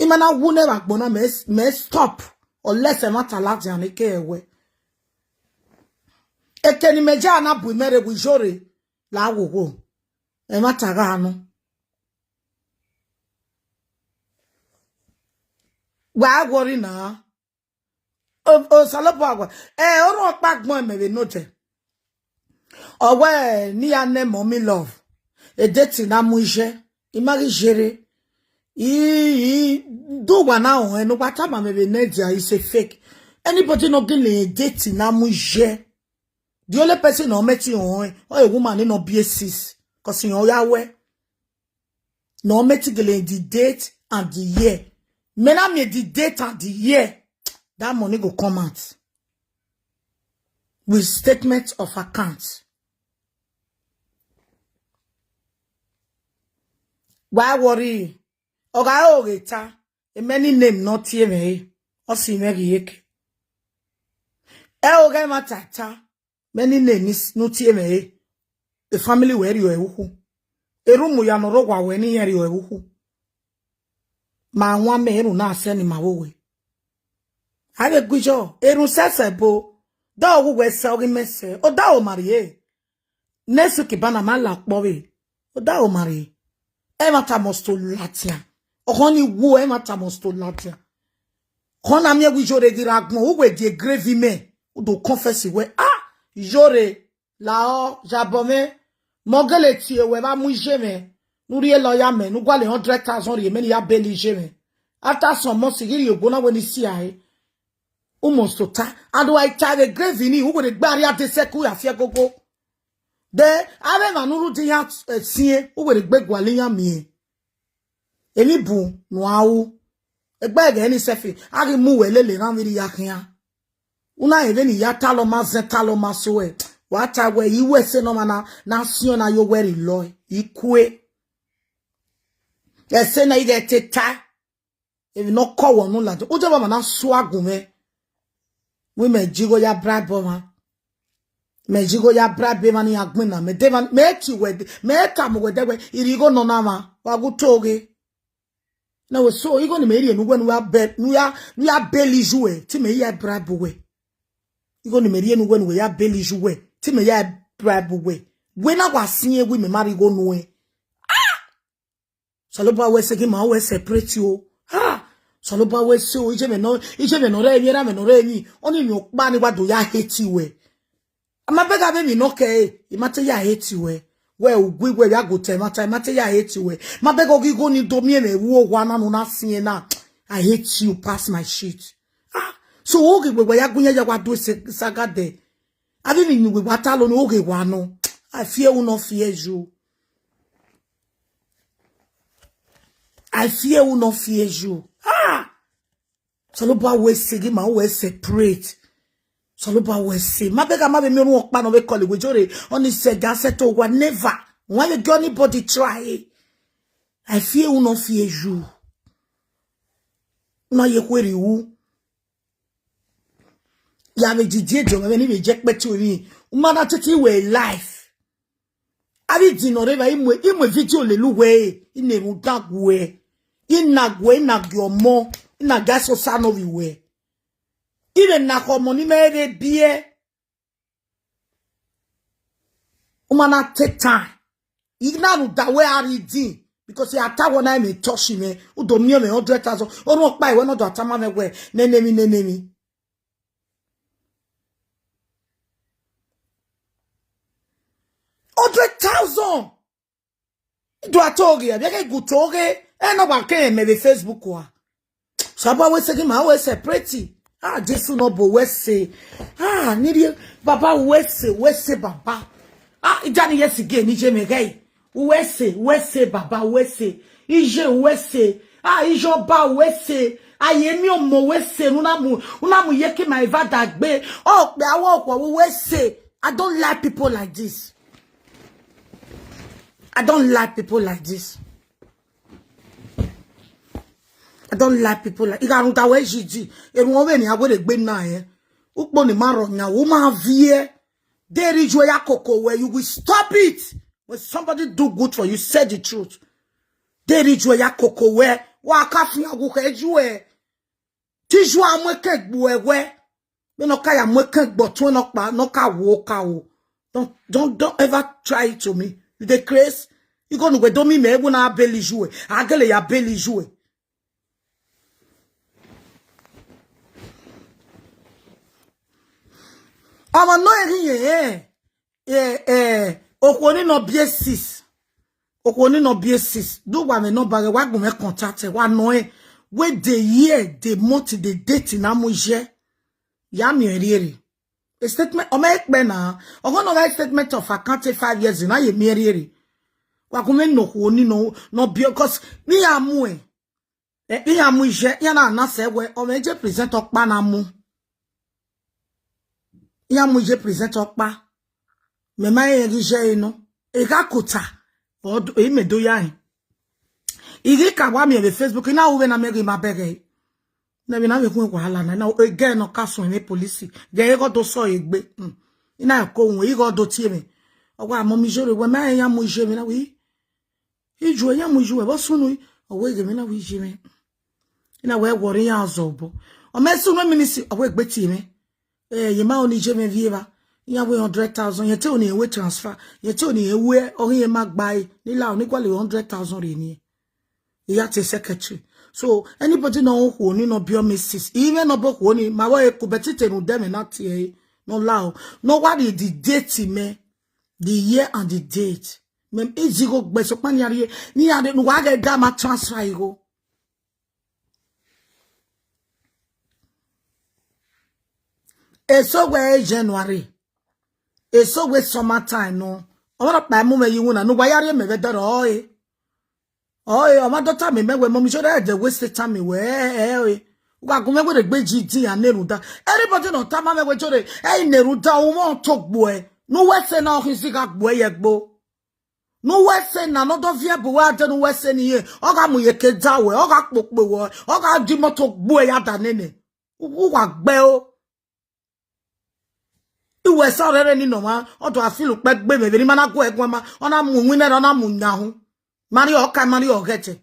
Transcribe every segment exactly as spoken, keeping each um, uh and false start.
Imana wu ne ba gbona me, me stop. Unless e matter la ti anike ewe. Eke ni meja na bu mere wi jore. La wo wo. E matter ga no. Wa worry na. O, o, Salopo agwa. Eh, oru opa gbon me be no je. Owe ni ya ne mommy love. E date na mu je. Imagi jere. I, i, do wa na o, eh, no wa ta ma me be ne dia is a fake. Anybody no gile e date na mu je. The only person no meti on, eh, or a woman no be a sis. 'Cause you know ya we. No meti gile the date and the year. Me na me the date and the year. That money go come out. With statement of account. Why worry? Oga ogeta. E many name not here me. O si me yeke. E oga matata. Many names not here me. The family where you are. Erumu ya no rogwa we ni yeri we wuhu. Ma nwa me eru na ase ni ma wowe. Ave gujo, eru sese bo. Da ogu we se ogi mese. O da o marie. Nesu kibana ma la powe. O da o marie. E mata mosto latia. O honi wo e mata mosto latia. Hona mi e wi jore gi ragbon, u we di grave me. U do confess we. Ah, jore. Lao, jabome, mogele ti ewe ba mu ije me. Nu ri e lawyer me, nu gwale hundred thousand ri e me ni ya bail ije me. After some months, giri ogbo na we ni si aye. U must to ta. And I tie the grave ni, u we de gba ri ade se ku ya fie gogo. De, ave ma nu ru di ya, eh, sie, u we de gbe gwale ya mi e. Emi bu, nu au. Egbe ege ni sefi, agi mu we lele na mi ri ya kian. Una eve ni ya talo ma zen talo ma so e. Wa ta we iwe se no ma na, na sio na yo we ri lo e. Ikwe. E se na ige te ta. Evi no ko wo nu la. O je ba ma na so agun me. We me jigo ya bribe ma. Me jigo ya bribe ma ni agbin na. Me de ma, me ti we de. Me ta mo we de we. Irigo no na ma. Wa gu toge. Na we so, igo ni me ri enu we nu ya be, nu ya, nu ya bail iju we. Ti me ya bribe we. Igo ni me ri enu we nu we ya bail iju we. Ti me ya bribe we. We na wa sinye we me mari go nu e. Saloba we se ki ma we separate o. Ha! Saloba we se o, ije me no, ije me no re mi, era me no re mi. Oni mi o pa ni wa do ya hate we. Ama bega be mi no ke, e, i mate ya hate we. We ugwi we ya go te mata, i mate ya hate we. Ma bega ogi go ni do mi e me wo wa na no na si e na. I hate you pass my shit. Ah, so ogi we we ya gun ya ya wa do se saga de. Abi mi ni we wa ta lo ni ogi wa no. I fear who no fear you. I fear who no fear you. Ah! Saloba we se gi ma we separate. Saloba we se. Ma bega ma be mi run opa no be call we jore. Oni se ga se to wa never. Why you get anybody try? I fear who no fear you. No ye kweri wu. Ya me didie jo me ni me je pe ti ori. Uma na titi we life. Abi dino re ba imwe, imwe video le lu we. Ine mu da gwe. Ina gwe, ina gwe omo. Ina ga so sa no vi we. Ine na ko mo ni me re bie. Uma na take time. Ina nu da we ari din. Because ya ta wona me touch me. U do mi me hundred thousand. Oru opa iwe no do atama me we. Nene mi, nene mi. Hundred thousand. Do atoge, ya ke gu toge. E no ba ke me be Facebook wa. Saba we se ki ma we separate. Ah, Jesu no bo we se. Ah, ni ri baba we se, we se baba. Ah, ijani yes ge ni je me gai. We se, we se baba, we se. Ije we se. Ah, ijo ba we se. Aye mi omo we se. Una mu, una mu ye ki ma eva dagbe. Oh, pe awo ko we se. I don't like people like this. I don't like people like this. I don't like people like, iga ruta we jiji. Eru won we ni agwe de gbe na e. Upo ni ma ro nya, wo ma vie. They reach where ya koko where you will stop it. When somebody do good for you, say the truth. They reach where ya koko where Wa ka fi agu ke ju e. Ti ju amwe ke gbu e we. Me no ka ya mwe ke gbo tun no pa, no ka wo ka wo. Don't, don't, don't ever try it to me. You dey craze? You go no we do mi me we na beli ju e. Agele ya beli ju e. Ama no eri ye. Eh, eh, okwo ni no B S six. Okwo ni no B S six. Do wa me no ba wa gun me contact e, wa no e. We dey year, dey month, dey date na mo je. Ya mi eri eri. A statement, o me pe na. O go no write statement of account five years na ye mi eri eri. Wa gun me no okwo ni no, no because ni ya mu e. E, ya mu je, ya na na se we, o me je present okpa na mu. Ya mu je present okpa. Me ma e ri je ino. E ga kota. O do, e me do ya e. Igi ka wa mi e be Facebook, ina uwe na me ri ma bere. Na bi na me kun wahala na, na e ge no ka sun me police. Ge e go do so egbe. Mm. Ina ko un, e go do tie me. O wa mo mi jore, we ma e ya mu je me na wi. Iju ya mu iju e bo sunu. O we ge me na wi je me. Ina we worry ya zo bo. O me sunu mi ni si, o we gbe tie me. Eh, ye ma oni je me vie ba. Ya we hundred thousand, ye te oni we transfer. Ye te oni we, o ye ma gba e. Ni la oni kwa le hundred thousand re ni. Ya te secretary. So anybody no who oni no be missus. Even no bo who oni, ma wa e ku beti te nu de me na tie. No lao. No worry the date me. The year and the date. Me easy go gbe so pa ni ari. Ni ari nu wa ge da ma transfer e go. Eso we January. Eso we summertime no. O ma pa mu me yi wuna no wa yare me be doro e. Oh, eh, o ma daughter me me we mo mi jore de waste time we. Eh, eh, eh. Wa gun me we de gbe ji di a neru da. Anybody no ta ma me we jore. Eh, neru da o mo to gbo e. No we se na o hin si ga gbo e ye gbo. No we se na no do vie bu wa de no we se ni ye. O ga mu ye ke da we, o ga popo we, o ga di mo to gbo e ya da nene. U wa gbe o. Iwe sa rere ni no ma, o to afilu pe gbe me, ni mana go e gwa ma, ona mu win e, ona mu nyahu. Mari o ka, mari o gete.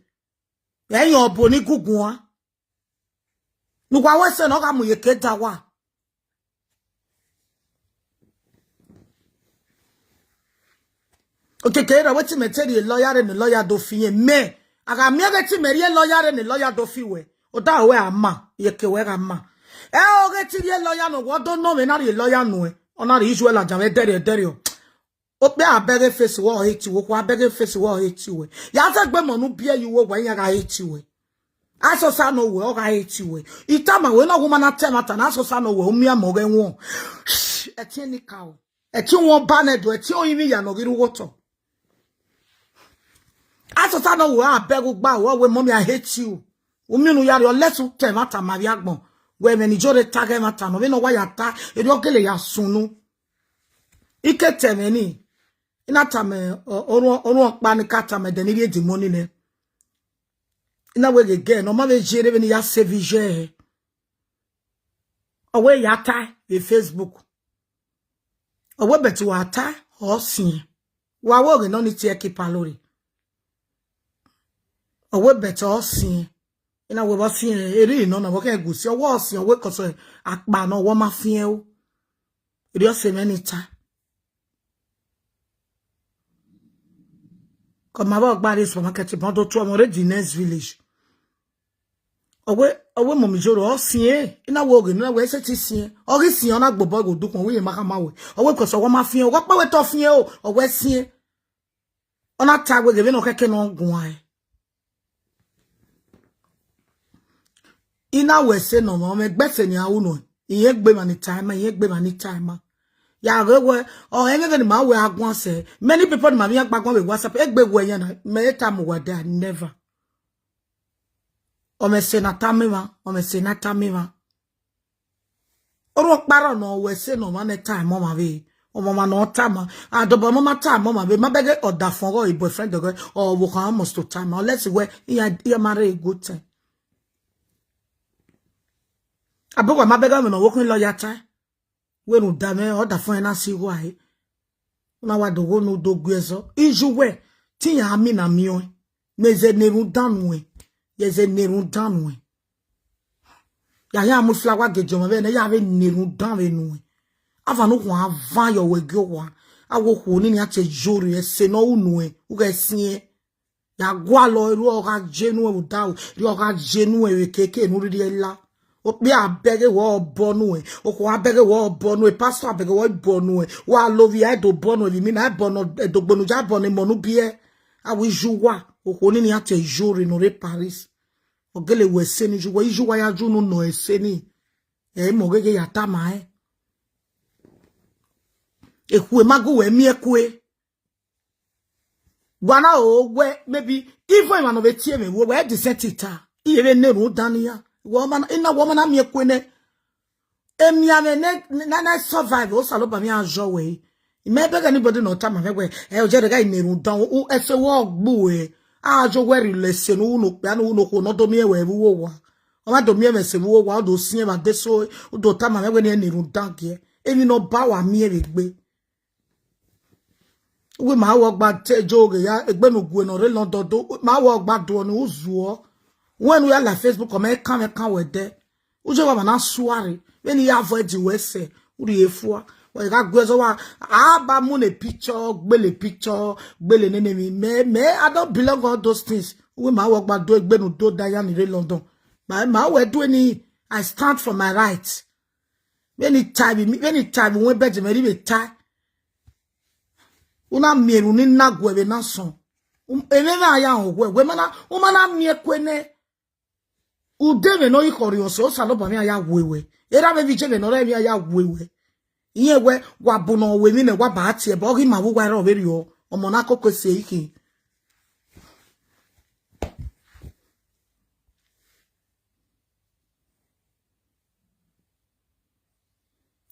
E yo bo ni gugun wa. Nu kwa we se no ka mu ye ke da wa. Okeke ra wetin me tell you lawyer re ni lawyer do fi yen me. Aga mi age ti me ri lawyer re ni lawyer do fi we. O da we ama, ye ke we ga ma. E o ge ti ri lawyer no wo do no me na ri lawyer no e. Ona ri iju e la ja we dere dere o. O pe abege face wo hate wo, ko abege face wo hate we. Ya se gbe mo nu bi e yu wo we yan ga hate we. Aso sa no we o ga hate we. Itama we no woman na tema ta na aso sa no we o mi amo ge won. E ti ni ka o. E ti won ba ne do, e ti o yin mi ya no giru woto. Aso sa no we abeg u gba wo we, mommy, I hate you. U mi nu ya ri o lesu te mata ma bi agbon. We me ni jore tage mata no, we no wa ya ta, e ri o gele ya sunu. Ike te me ni. Ina ta me, o-, oru, oru opa ni ka ta me de ni ri e di mo ni ne. Ina we ge ge, no ma we jere we ni ya save je. Owe ya ta e Facebook. Owe beti wa ta o sin. Wa wo ge no ni ti e ki pa lori. Owe beti o sin. Ina we bo sin, eri no na wo ke gusi. Owe o sin, owe koso akpa no wo ma fi e o. Eri o se me ni ta. Ko ma ba gba re supermarket, bon do tu omo re the next village. Owe, owe mo mi joro, o sin e. Ina wo ge, ina we se ti sin e. O gi sin, ona gbo bo go du kon, we ma ka ma we. Owe koso wo ma fi e, owe pe we to fi e o, owe sin e. Ona ta we ge, we no keke no gun ai. Ina we se no, mo me gbe se ni a u no. Iye gbe ma ni time, iye gbe ma ni time. Ya ge we, o enge ge ni ma we agun se. Many people ni ma mi agba gun we WhatsApp, e gbe we yan na, me e ta mo wa da, never. O me se na ta mi ma, o me se na ta mi ma. Oro paro no we se no ma ne time mo ma we. O mo ma no ta ma. A do bo mo ma ta mo ma we. Ma bege o da fun go i boyfriend go. O wo kan must to time. Unless we, iya, iya marry a good time. Abugo ma bega me no wo kun lawyer ta. We nu da me o da fun e na si go ai. Na wa do go nu do gwe so. Iju we. Ti ya mi na mi o. Me ze ne ru danu e. Yeze nerun dan nu e. Ya ya mu flower ge joma ve ne ya ve nerun dan ve nu e. Ava no kwa van yo we gyo wa. Awo ko ni ni ate jori e se no unu e. U ga sin e. Ya gwa lo ru o ga jenu e u da o. Ru o ga jenu e we keke nu ri e la. O pe abege wo bonu e. O ko abege wo bonu e. Pastor abege wo bonu e. Wa lo vi e do bonu e. Vi mi na bonu e do gbonu ja bonu e monu bi e. Awi ju wa. O ko ni ni ate jori no re Paris. Ogele we se ni ju we ju wa ya ju nu no e se ni. E mo gege ya ta ma e. Ekwe magu we mi ekwe. Wana o we maybe even man of a team we we the set it. Iye ve nerun dan ni ya. Wo man ina wo man na mi ekwe ne. Emi ame ne na na survive o salo ba mi ajo we. Me beg anybody no ta ma ve we. E o je de ga nerun dan o e se wo gbu e. Ajo we ri le se no no pe anu no ko no do mi e we vu wo wa. O ma do mi e me se vu wo wa o do si e ma de so o do ta ma ve we ni nerun dan ge. Emi no ba wa mi e ve gbe. We ma wo gba te jo ge ya egbe nu gu no re London do ma wo gba do ni uzuo. When we are like Facebook come e kan e kan we de. Uje wa na suare. When you avoid the we se. Uri efua. We ga gwe zo wa aba mu ne picture, gbele picture, gbele nene mi. Me me I don't belong all those things. We ma wo gba do egbe nu do da ya ni re London. Ma ma we do ni I stand for my rights. When it time when it time when bed me ri be tie. Una mieru ni na gwe be na son. Um, eme na ya o gwe we mana uma na mie kwene. Ude me no ikori o so salo ba mi aya wewe. Era me vije me no re mi aya wewe. Iye we wa bu no we mi ne wa ba ti e bo gi ma wu wa ro be ri o. Omo na koko se iki.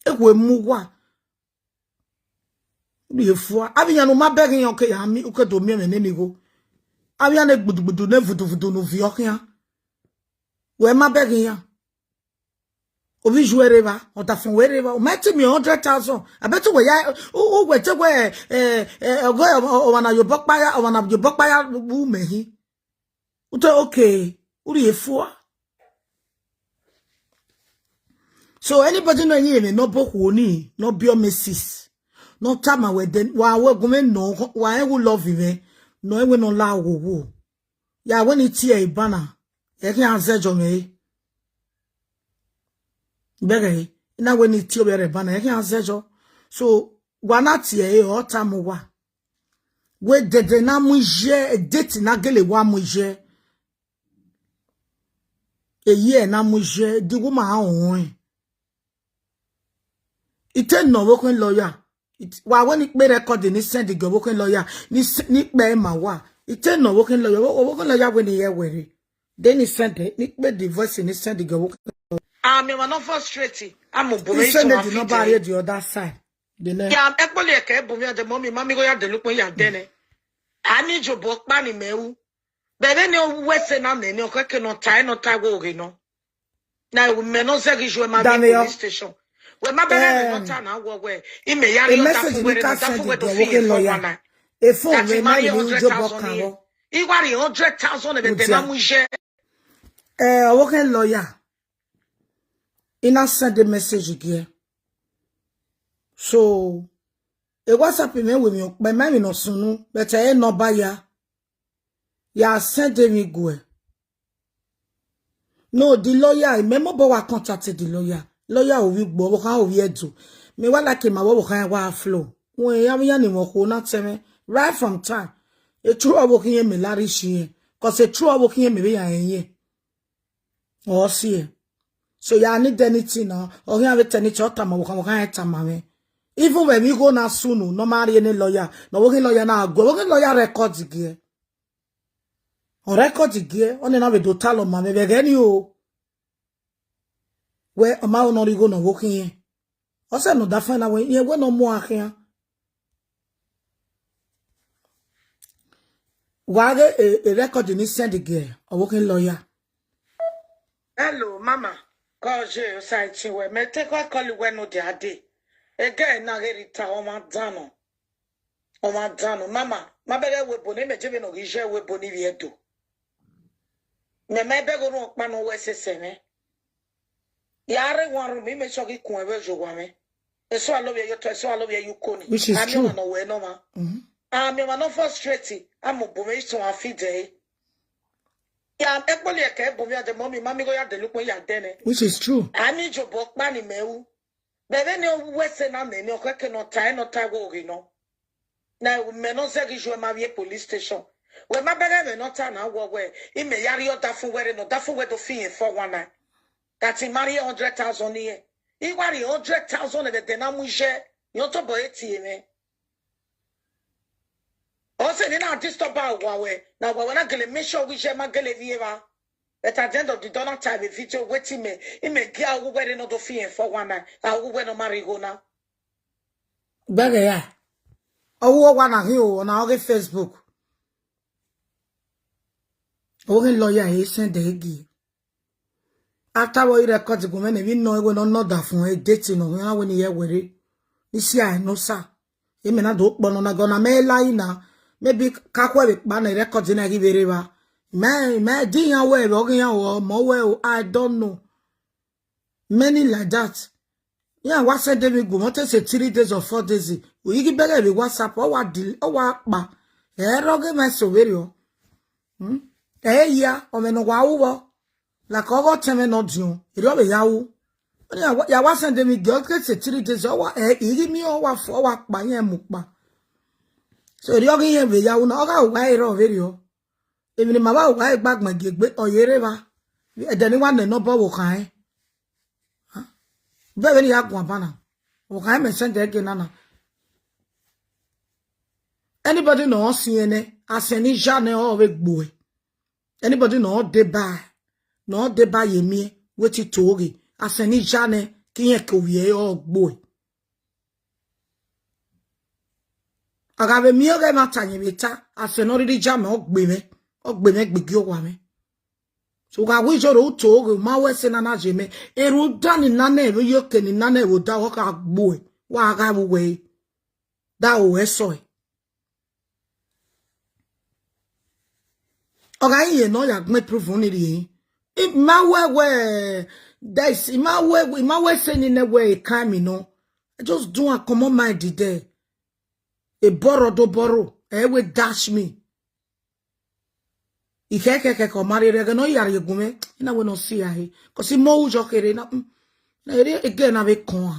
Ekwe mu wa. Uri efua. Abiyan no ma beg yan ke ya mi uke do mi me ne ni go. Abiyan ne gbudu gbudu ne vudu vudu no vi okian. We ma beg yan. Obi ju ere ba, o ta fun we ere ba. O ma ti mi hundred thousand. I bet we ya o we te we eh eh ogo o wa na yo bokpa ya, o wa na yo bokpa ya bu me hi. Ute okay. Uri efua. So anybody no yin no boku oni, no be your missus. No tama we den wa we gume no wa e wu love we. No e we no la wo wo. Ya we ni tie ibana. E ki anze jo me. Bege. Ina we ni tie obere bana e ki anze jo. So wa na tie e o tamu wa. We dede na mu je, e deti na gele wa mu je. Eyi e na mu je di wo ma on. Ite no wo ken lawyer. Wa we ni pe record ni send go wo ken lawyer ni ni pe ma wa. Ite no wo ken lawyer, wo ken lawyer we ni ye were. Then he send it, ni pe the voice ni send go wo. Ah, me wa no frustrate. Amu bo me so wa fi the other side. The next. Ya e po le ke bu mi ade mo mi ma mi go ya de lu po ya de ne. Ani jo bo pa ni me u. Bebe ni o we se na me ni o ke no tai no tai wo ge no. Na we me no se gi jo ma bi police station. We ma bebe me no ta na wo we. I me ya ri o ta fu we no ta fu we do fi e fo wa na. E fo me ma ni u jo bo kan wo. I wa ri hundred thousand e be na mu je. Eh, owo ke lawyer. Ina send the message again. So e WhatsApp me we mi o pe me mi no sunu, but e no ba ya. Ya send me go. No, the lawyer, me mo bo wa contact the lawyer. Lawyer o wi gbo, wo kan o wi edu. Me wa like ma wo kan wa flow. Wo ya mi ya ni mo ko na teme. Right from time. E true owo kin ye me lari shi ye. 'Cause e true owo kin ye me be ya ye. Or see. So ya need anything now. Or ya have anything or tama wo kan wo kan tama me. Even when we go na sunu, no marry any lawyer. No working lawyer na go. Working lawyer record again. O record gie, o ne na we do talo ma me be geni o. We o ma o no ri go no wo kin. O se no da fana we, ye we no mo akia. Wa ge e, e record ni send gie, o wo kin lawyer. Hello, mama. Ko je o sa ti we me te ko call we no de ade. Ege na ge ri ta o ma dano. O ma dano, mama, ma bere we boni me jebe no gije we boni vieto. Me me be go no pa no we se se me. Ya re one room, me so ki kun e we jo wa me. E so alo ye yo to, e so alo ye yu ko ni. Which is Ami true. Ma no we no ma. Mhm. Ami Ma no frustrate. Amo bo me so afide. Ya e po le ke bo me de mo mi mami go ya de lu po ya de ne. Which is true. Ami jo bo pa ni me u. Bebe ni o we se na me ni o ke no ta e no ta wo ri no. Na u me no ze gi jo ma vie police station. We ma bere me no ta na wo we. I me yari o da fun were no da fun we do fi e four one nine. That he marry hundred thousand here. He worry hundred thousand e be de na mu je. Yo to bo eti e me. O se ni na disturb a wa we. Na wa we na gele make sure we je ma gele vie ba. But at the end of the day, na time a video waiting me. I me gi a wo were no do fi e four one nine. A wo we no marry go na. Bege ya. Owo wa na hi o na oge Facebook. Oge lawyer he send the gi. After what you record go me ne we no we no no da fun e date no we na we ni ye were. Ni si I no sa. E me na do po no na go na me la ina. Maybe ka ko we pa na record na gi bere ba. Me me di yan we oge yan o mo we o I don't know. Many like that. Yeah, what send them go? What say three days or four days? We you better be WhatsApp or what deal or what pa. Eh, roge me so very o. Hmm. Eh, yeah. O me no wa uwo. Like ogo teme no dio. Iri o be ya u. Ya wa send them go. Get say three days or what? Eh, iri mi o wa four wa pa yen mu pa. So iri o ge yen be ya u na oga wa iro very o. Even ma ba wa e gbagban gegbe oyere ba. E de ni wa ne no bo wo kan e. Bebe ni ya gun abana. Wo kan me send e ge nana. Anybody no si ene aseni ja ne o we gbo e. Anybody no de ba no de ba ye mi we ti to ge aseni ja ne ki yen ko wie o gbo e. Aga be mi oge ma ta yin be ta. Ase no riri ja me ogbe me. Ogbe me gbe gi owa me. So ga wi jo ro to oge ma we se na na je me. Eru da ni na na eru yo ke ni na na eru da o ka gbo e. Wa ga bu we. Da o we so e. Oga iye no ya gbe proof ni ri. I ma we we. That is, I ma we, I ma we se ni ne we e ka mi no. I just do a common mind there. A borrow do borrow. E we dash me. I ke ke ke ko mari re no yari gume. Ina we no si ahi. Ko si mo ujo kere na. Mm. Na ere again na we kon.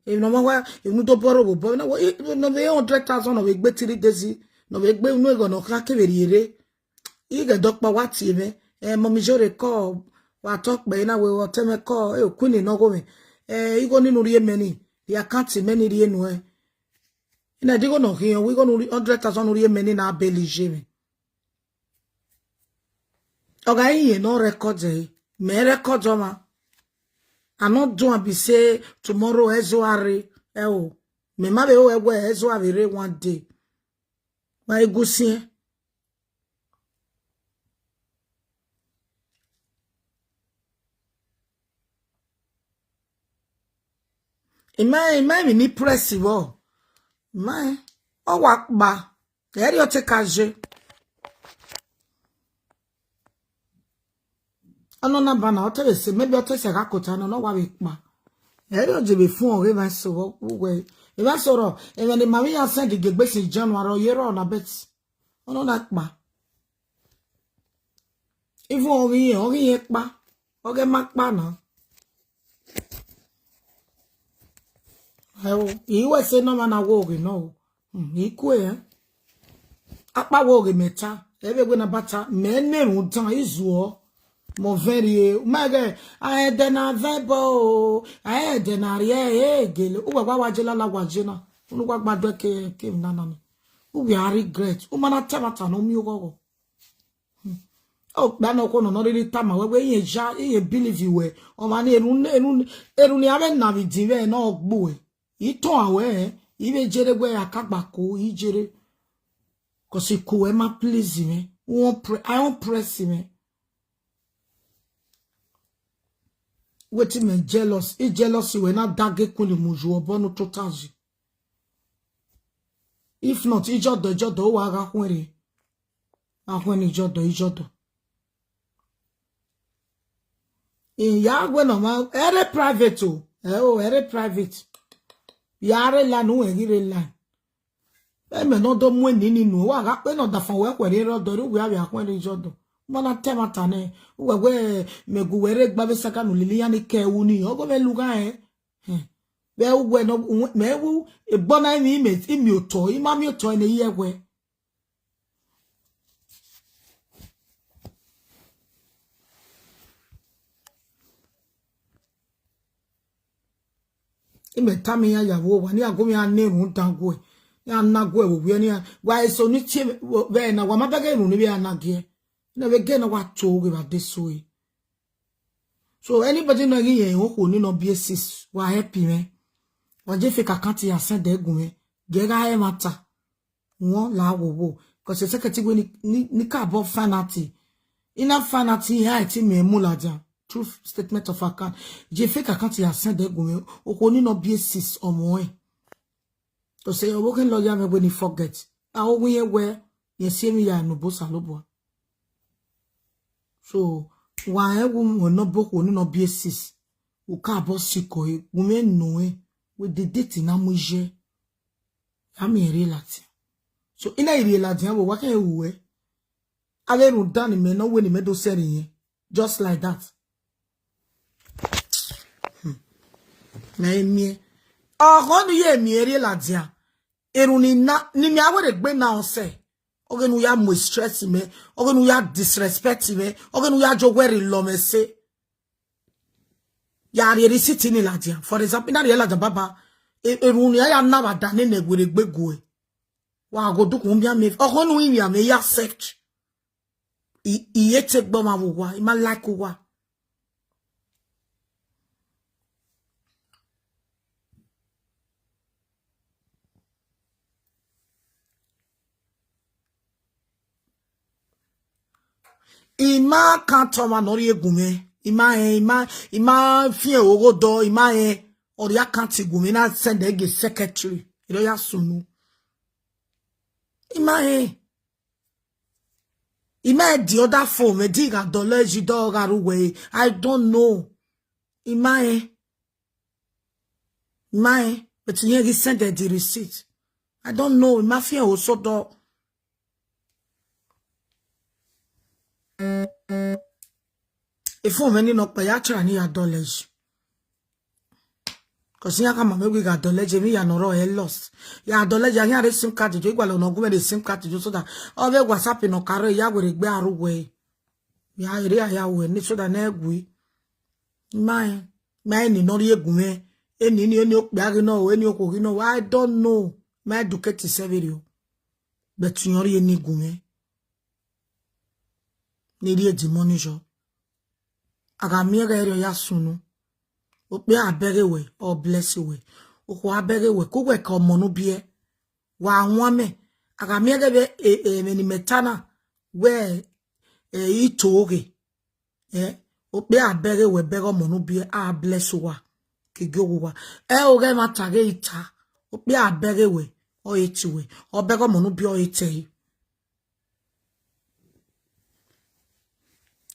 E no ma wa e nu do borrow bo bo na we no we hundred thousand no we gbe three days. No we gbe nu e go no ka ke we ri ere. I ge dokpa wa ti me. E mo mi jore ko wa to pe na we o te me ko e o kuni no go me. E i go ninu ri e me ni. Ri account me ni ri enu e. Ina digo no hiyo we go nu hundred thousand ri e me ni na belije me. Oga iye no record e. Me record o ma. I no do am be say tomorrow ezo are e o. Me ma be o e we ezo are one day. Wa egusi e. Ima ima mi ni press wo. Ima o wa pa. Eri o te ka je. Ano na bana o te be se maybe o te se ga kota no no wa we pa. Eri o je be fun o re ba so wo we. E ba so ro. E ni ma mi ya send the gbe si January o ye ro na bet. Ono na pa. Even ogi yen, ogi yen pa. Oge ma pa na. Ayo, iwe se no mana wo oge no. Hmm, ikwe eh. Apa wo oge meta. Ebe gbe na bata me ne run tan izuo. Mo very e. Ma ge a e de na vebo. A e de na rie e gele. Uwe wa wa je la la wa je na. Unu wa gba do ke ke na na ni. Uwe a regret. U mana te mata no mi ogogo. O gba no ko no no really tama we we yen ja yen believe you we. O ma ni eru eru eru ni ave na bi din we no gbo e. I to awe e. I be jere we akagba ko i jere. Cause ku we ma please me. Won pre I won press me. Wetin me jealous? I jealous we na dage kuni muju obonu totaji. If not, ijodo ijodo wa ga hwere. Ahwen ijodo ijodo. Ìyá àgbẹ̀ náà máa ẹrẹ́ private o. Ẹ o, ẹrẹ́ private. Ìyá rẹ̀ lanu, ẹ̀rí rẹ̀ lan. Ẹ̀mẹ̀ náà dọ́ mú ẹni nínú. Wà á pé náà dàfọ̀ wẹ́ pẹ̀lú ẹ̀rọ ọ̀dọ̀, ìwé àwẹ̀ àkọ́ ẹ̀rọ ìjọ dọ̀. Mọ́nà tẹ́ máa tà náà. Wẹ̀wẹ́ mẹ̀gù wẹ̀rẹ́ gbábẹ́ sákànù lílé yá ní kẹ́ ẹ wú ni. Ọgọ́ bẹ́ẹ̀ lu ká ẹ̀. Bẹ́ẹ̀ wú ẹ̀ náà, mẹ́wú, ìgbọ́n náà mi, mi ò tọ́, ìmá mi ò tọ́ ẹni yẹ wẹ́. Ime tami ya ya wo wa ni ago mi a ne run dan go e. Ya na go e wo wi ni a. Wa eso ni tie be na wa ma bege run ni be a na ge. Na be ge na wa to ge ba de so e. So anybody no gi yen o ko ni no be sis wa help me. Wa je fe ka kan ti ya send e gun me. Ge ga e matter. Won la wo wo. Because the second thing we ni, ni, ni ka bo fanati. Ina fanati ya ti me mu la ja. True statement of account. Je fake account ya send e gun me. O ko ni no be sis omo e. To say you working lawyer me when you forget. A o wi e we. Ye see me ya no bo sa lo bo. So, wa e wu mo no bo ko ni no be sis. U ka bo si ko e. Wu me no e. We did it na mu je. Ami eri lati. So ina eri lati abo wa ke uwe. Ave run dan me no we ni me do seri yen. Just like that. Hmm. Na emi. Ogo nu ye mi eri lati a. Eru ni na ni mi awere gbe na ose. Oge nu ya mo stress me. Oge nu ya disrespect me. Oge nu ya jo weri lo me se. Ya ri eri siti ni ladia. For example, ina ri ladia baba. E, e run ni aya na ba da ni ne gwere gbe gwe. Wa go du kun bia me. O ko nu imi ame ya accept. I, i ye te gbo ma wo wa. I ma like wa. Ima kan to ma no ri egun me. Ima e, ima, ima fi e ogo do, ima e. Ori account egun me na send e ge secretary. Iro ya sunu. Ima e. Ima e the other phone, me di ga dole ji do ga ru we. I don't know. Ima e. Ima e. But he send the receipt. I don't know. Ima fi e oso do. If you many no pay, ya try ni ya dollars. Cause ya kama me we ga dollars, me ya no ro e lost. Ya dollars, ya ya re sim card jo, igwa lo no gume re sim card jo, so that all the WhatsApp no carry ya we re gbe aru we. Ya ere ya we ni so that na egwi. Mai, mai ni no ri egun me. Eni ni, eni o pe agi no, eni o ko gi no. I don't know. Mai educate several. But you ri eni gun me. Ni ri e demonish o. Aga mi ega ere ya sunu. O pe abere we, o bless we. O ko abere we, ko we ka omo nu bi e. Wa won me. Aga mi ega be, e, e, me ni metana. We, e, ito oge. Eh, o pe abere we bere omo nu bi e, a bless wa. Ki gi owo wa. E o ge ma ta ge ita. O pe abere we, o eti we. O bere omo nu bi e, o ete.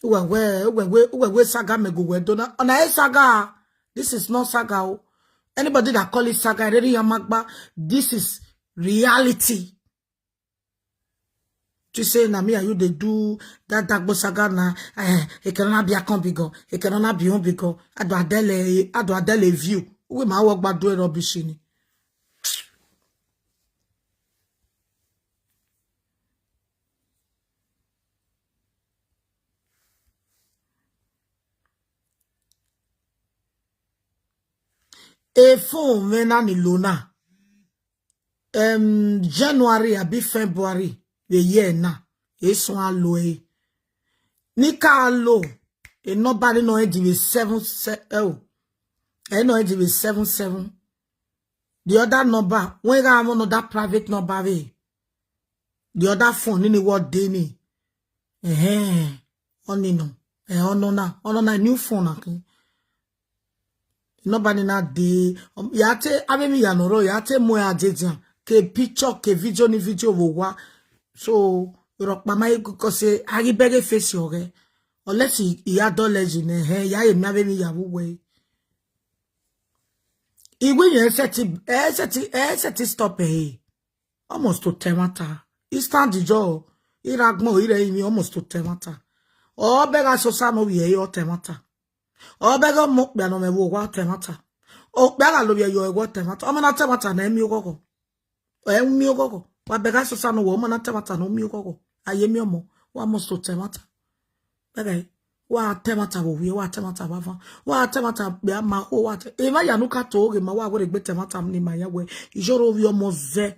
Uwe, we, uwe, we, uwe, we saga me go we dona. Ona e saga. This is not saga o. Anybody that call it saga, really yamagba. This is reality. To say na me and you dey do that dagbo saga na, eh, e cannot be a combigo, e cannot be on bigo. I do adele, I do adele view. We ma work back do rubbish ni. E phone me na ni lona. Um, January abi February the year na. E so a lo e. Ni ka lo. E number ni no end with seven se-, oh. E no end with seven seven. The other number, when I have another private number, eh, the other phone, ni what day ni. Eh, on ni no. Eh, on no na. On no na new phone na. Nobody na de. Um, ya te, abe mi ya no ro, ya te mo ya je jan. Ke picture, ke video ni video wo wa. So, ro pa ma ko se, agi bege face yo ge. Unless he, he had knowledge in eh, ya ye mi ave mi ya we. He will set it, eh, set it, eh, set it stop eh. Almost to temata. He stand the jaw. He ragmo, he re mi almost to temata. Oh, bega so sa no ye yo temata. Oh, bega mo ya no me wo wa temata. Oh, bega lo ye yo wa temata. Oh, mana temata na mi ogogo. Eh, mi ogogo. Wa bega so sa no wo mana temata no mi ogogo. Aye mi omo. Wa almost to temata. Bega. Wa temata wo wi, wa temata wa van. Wa temata be ma ho wa. E ma ya no ka to ge ma wa we gbe temata ni ma ya we. Ijoro wi omo ze.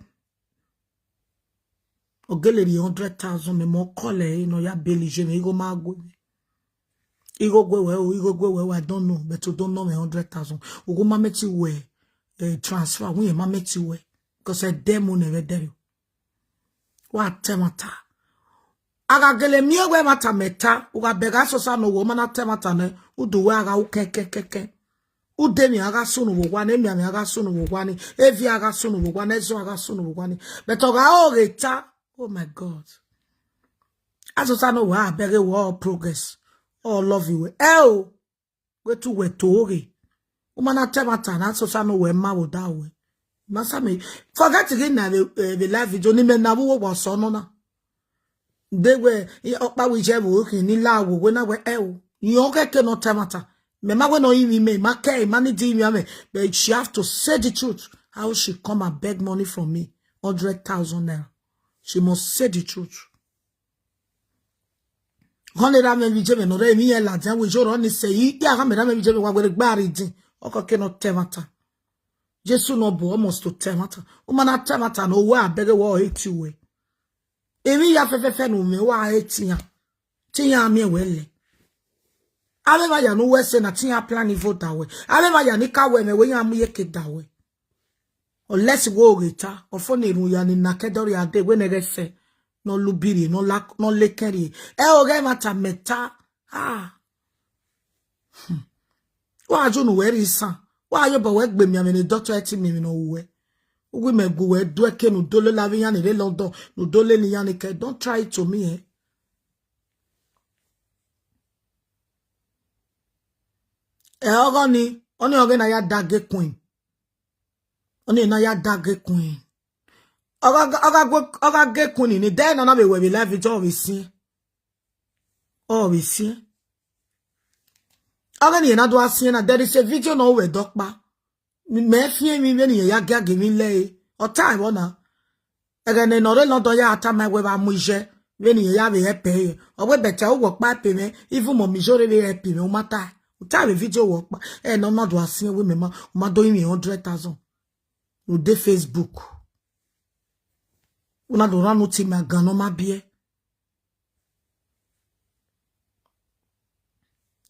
Ogeleri hundred thousand me mo kole no ya beli je me igo ma go. Igo gwe we o, igo gwe we, I don't know, but you don't know me hundred thousand. Ugo ma meti we eh, transfer, we ma meti we. Because I demo never dare. Wa temata. Aga gele mi ewe mata meta, uga bega so sa no wo mana temata ne, udu we aga uke ke ke ke. Ude mi aga sunu wo wa ne, mi ami aga sunu wo wa ne, evi aga sunu wo wa ne, zo aga sunu wo wa ne. But oga o geta, oh my God. Aso sa no wa bege wo progress. Oh love you. Eh o. We tu we to oge. Umana temata na so sa no we ma wo da we. Masa me forget again na the, uh, the live video ni me na wo wo so no na. They were okpa we je wo ki ni la wo we na we eh o. Yo ke ke no temata. Me ma we no yi mi me ma ke ma ni di mi ame. But she have to say the truth. How she come and beg money from me? Hundred thousand naira. She must say the truth. Hone da me bi je me no re mi e la dia we jo ro ni se yi ya ha me da me bi je me wa we gba ri din. Oko ke no temata. Jesu no bo almost to temata. Umana temata no wa bege wo hate you we. Emi ya fe fe fe no me wa hate ya. Ti ya mi we le. Ave ma ya no we se na ti ya plan ivo da we. Ave ma ya ni ka we me we ya mu ye ke da we. Unless wo reta, ofo ne ru ya ni na kedori ade we ne ge se. No lubiri, no la, no lekeri. E o ge mata meta. Ah. Hmm. Wa ju nu we ri san. Wa yo bo we gbe mi ame ni doctor eti mi mi no we. Ugu me gu we du e ke nu dole la vi ya ni re London, nu dole ni ya ni ke. Don't try it to me eh. E ogo ni, oni oge na ya dage queen. Oni na ya dage queen. Oga oga go oga ge queen ni de na na be we be live video we see. Oh we see. Oga ni na do asie na there is a video no we dokpa. Me fie mi be ni ya ga ge mi le. O time ona. Ege ne no re London ya ata my we ba mu je. Be ni ya be e pe. O we better o wo pa pe me. Even mo mi jore be e pe me o mata. O time video wo pa. E no no do asie we me ma. O ma do mi hundred thousand. No dey Facebook. Una do ranu ti ma gan no ma bie.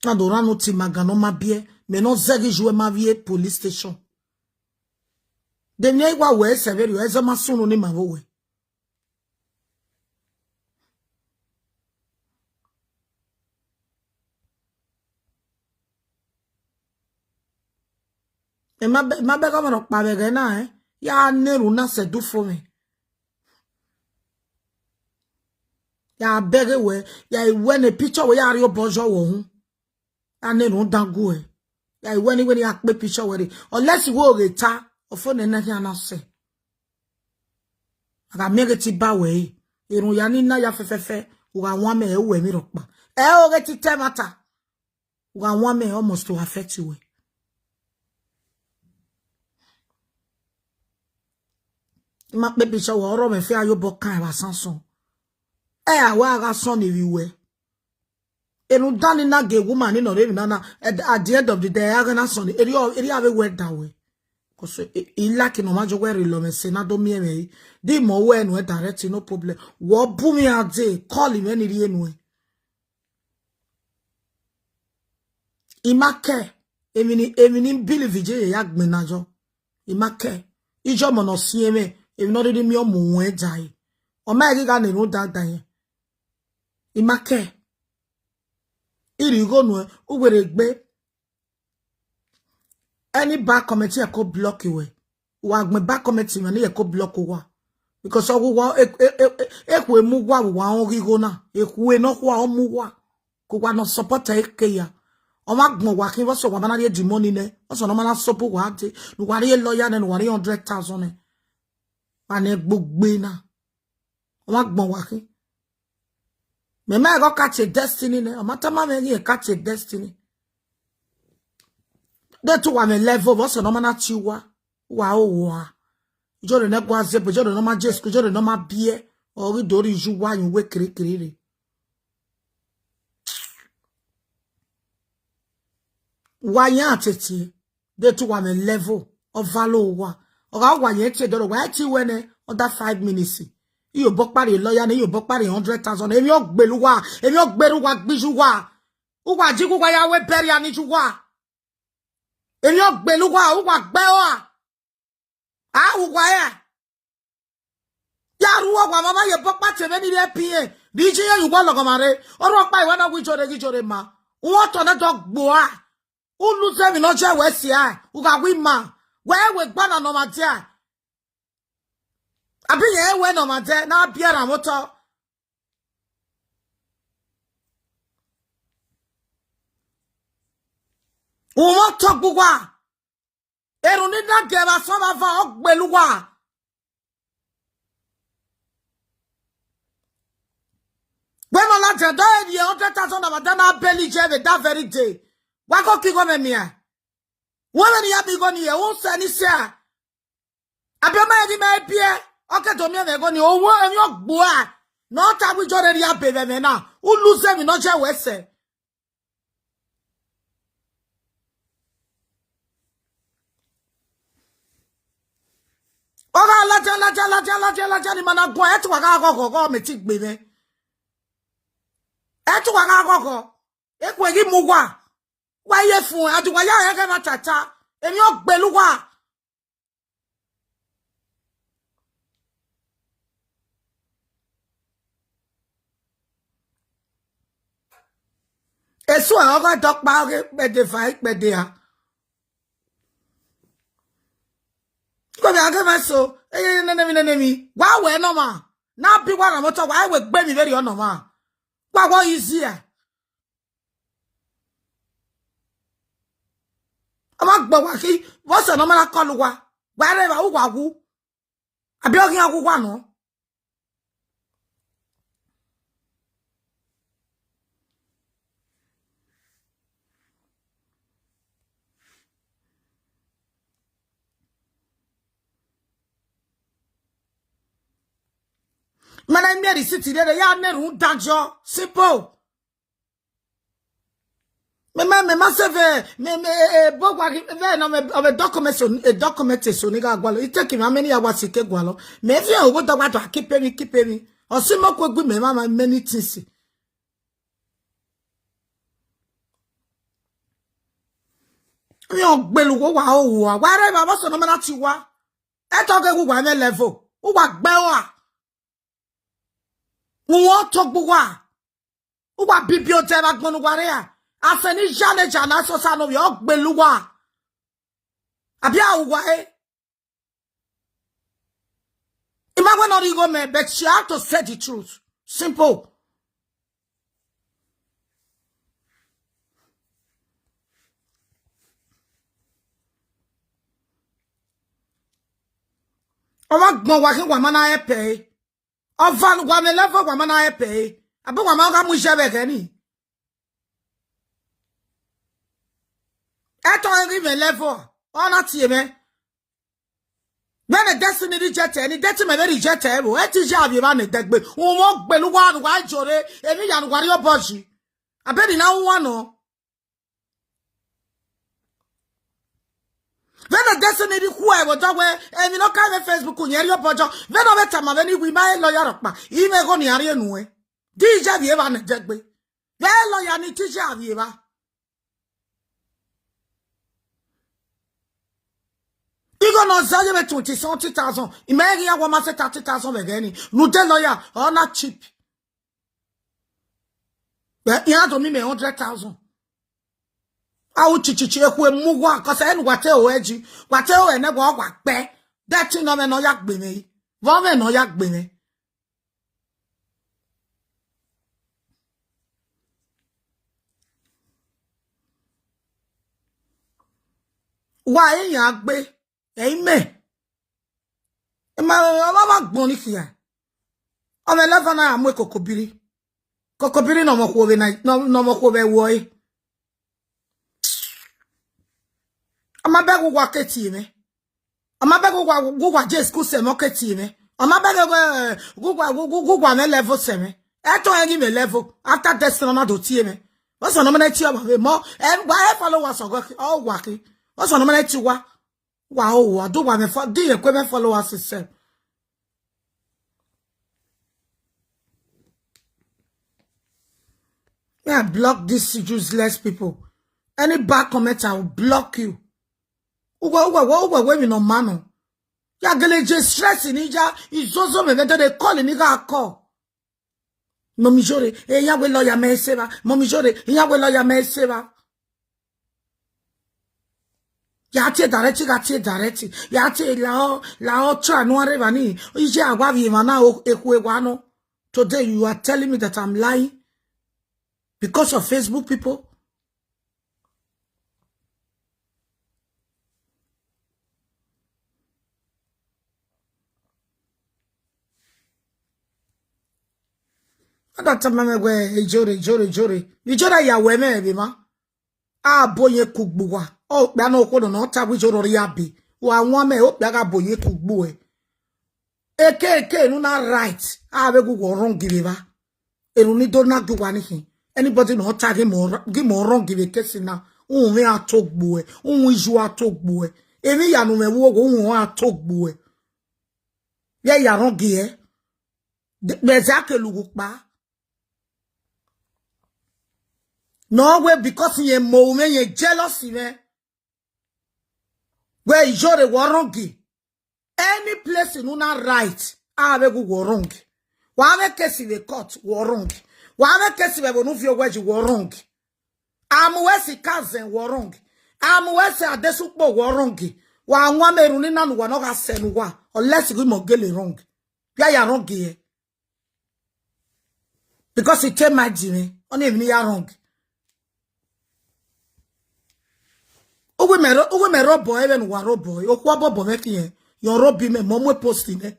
Una do ranu ti ma gan no ma bie. Me no zegi juwe ma vie police station. De mi wa we se be ri e zo ma sunu ni ma wo we. E ma be ma be ko mo pa be ge na eh. Ya ne ru na se du fo me. Ya bege we, ya iwe ne picture we ya ri obojo wo hun. Ya ne ru dangu e. Ya iwe ni we ni ya pe picture we re. Unless wo reta, ofo ne na ya na se. Aga mege ti ba we. Irun ya ni na ya fe fe fe. Uga wa me e we mi ropa. E o ge ti te mata. Uga wa me almost to affect you. Ma pe bi so wo oro me fe ayo bo kan wa sanson. E a wa ga son ni wi we. Enu dani na ge woman ni no re na na at the end of the day aga na son ni eri o eri ave we da we. Cause e like no ma jo we re lo me se na do mi e me. Di mo we enu e direct no problem. Wo bu mi ade call me ni ri enu e. Imake, emi ni emi ni bili vije ya gbe na jo. Imake, ijo mo no si eme, emi no ri mi o mu we jai. O ma gi ga ni ru da da yen. Imake. Iri go nu e, u were gbe. Any bad comment ye ko block we. Wa gbe bad comment me ni ye ko block wa. Because o wa e e e e ku e mu wa wa o gi go na. E ku e no wa o mu wa. Wa no support e ke ya. O ma gbon wa kin, wo so wa mana ye di money ne. Wo so no mana support wa de. No wa ye lawyer ne, no wa ye hundred thousand ne. Wa ne gbogbo na. O ma gbon wa kin. Me ma go catch a destiny ne. O ma ta ma me ye catch a destiny. De tu wa me level, wo so no mana ti wa. Wa o wa. Ijoro ne gwa zebo, ijoro no ma jesku, ijoro no ma bie. O ri dori ju wa yin we kirikiri re. Wa yan tete. De tu wa me level. O valo wa. O ga wa yen te doro wa ti we ne under five minutes. Iyo bo pari lawyer ne, iyo bo pari hundred thousand. Emi o gbelu wa, emi o gberu wa gbiju wa. U wa jigu wa ya we beri ani ju wa. Emi o gbelu wa, u wa gbe wa. A u wa ya. Ya ru wa mama ye bo pa te me ni le pie. Di ji ye yu wa lo ko mare. O ro pa iwa na wi jore gi jore ma. U o to na do gbo a. U lu se mi no je we si a. U ga wi ma. We we gba na no ma dia. Abi ye we no ma de na bi ara moto. U mo to gbugwa. Eru ni na ge ba so ba va o gbelu wa. When all that do e hundred thousand na madana belly jeve that very day. Wa ko ki go me mia. Wo me ni ya bi go ni e, u se ni se a. Abi o ma e di me bie. O ke do mi e go ni o wo e mi o gbo a. No ta wi jore ri abe me me na. U lu se mi no je we se. Oga laja, laja, laja, laja, laja ni mana gun. E ti wa ga gogo go me ti gbe me. E ti wa ga gogo. E ku e gi mu wa. Wa ye fun, a ti wa ya ya ga na tata. Emi o gbelu wa. Esu a oga dokpa oge pede fa pede a. Ko bi age ma so. Eh, eh, nene mi, nene mi. Wa we no ma. Na bi wa na moto wa we gbe mi very no ma. Wa wo easy a. Ama gbo wa ki, wo so no ma na call wa. Wa re ba u wa wu. Abi o ki a wu wa no. Mana mi ri city de ya ne ru dajo. Simple. Me ma, me ma se ve, me, me, eh, eh, bo gwa ki, ve no, me, ove document so, eh, document so ni ga gwalo. It take him how many hours ke gwalo. Me ve o go dogba to keep me, keep me. O si mo ko gbe me ma, ma many things. Mi o gbelu wo wa o wa. Wa re ba bo so no ma na ti wa. E to ge wu wa me level. U wa gbe wa. Won to gbu wa. U wa bibi o te ba gbonu wa re a. Ase ni jale jana so sa no yo gbelu wa. Abi a u wa e. Ima we no ri go me, but she have to say the truth. Simple. Owa gbon wa ki wa mana e pe. Oval wa me level wa mana e pe. Abi wa ma ga mu je be gani. E to e gi me level. Ona ti me. When the destiny reject, any destiny may reject, eh, e ti ja bi ba ne degbe. Won mo gbelu wa wa jore, emi ya wa ri oboji. Abedi na won no. When the destiny di ku e wo do we, emi no ka me Facebook yen ri obojo. When no be tama be ni wi ma e lawyer pa. I me go ni ari enu e. Di ja bi e ba ne degbe. Ve lawyer ni ti ja bi e ba. Igo no za ye be twenty something thousand. Imagine ya wa ma se thirty thousand be gani. Nu de lawyer, o na cheap. Be ya to mi me hundred thousand. A u chi chi chi e ku e mu wa, 'cause e nu wa te o e ji. Wa te o e ne wa wa pe. That thing no me no ya gbe me. Wo me no ya gbe me. Wa e yan gbe. Amen. E ma, o ma ma gbon ni kiya. O me level na amu kokobiri. Kokobiri no mo ko be na, no, no mo ko be wo e. Ama be gu wa keti me. Ama be gu wa, gu wa je school se mo keti me. Ama be gu, gu wa, gu, gu, gu wa me level se me. E to e gi me level. After this, no ma do tie me. What's the nominate you about me? More, and why followers are working? All working. What's the nominate you? Wa, wa, o, wa, do wa me fo-, do you equipment followers itself? Yeah, block these useless people. Any bad comment, I will block you. Uwa, uwa, uwa, uwa, we no mano. Ya gele je stress ni ja, izozo me, they call ni ga call. Mommy Jore, e ya we lawyer me se ba. Mommy Jore, e ya we lawyer me se ba. Ya tie direct, ya tie direct. Ya tie la o, la o tra no are ba ni. Ije agwa vi ma na o, e ku e wa no. Today you are telling me that I'm lying because of Facebook people. Ada tama me we, e Jore, Jore, Jore. Ni Jore ya we me bi ma. A bo ye kugbu wa. O pe ano ko no ta wi Jore ri abi. Wa won me o pe aga bo ye kugbu e. Eke, eke, no na right. A be gu wo wrong give ba. Eru ni do na gu wa ni hin. Anybody no ta gi mo, gi mo wrong give case na. Un we atogbu e. Un ju atogbu e. Emi ya no me wo go un atogbu e. Ye ya wrong e. De, be za ke lugu pa. No way, because ye mo me ye jealous me. Where Jore wo wrong. Any place in una right, a be gu wo wrong. Wa me case we court wo wrong. Wa me case we bonu fi owe ji wo wrong. Am we si cousin wo wrong. Am we si adesupo wo wrong. Wa won me ru ni na nu wa no ga se nu wa. Unless we mo gele wrong. Ya ya wrong here. Because it take my Jimmy. Only even ya wrong. Uwe me ro, uwe me ro boy, even wa ro boy. O kwa bo bo me kiye. Yo ro bi me mo mo post ne.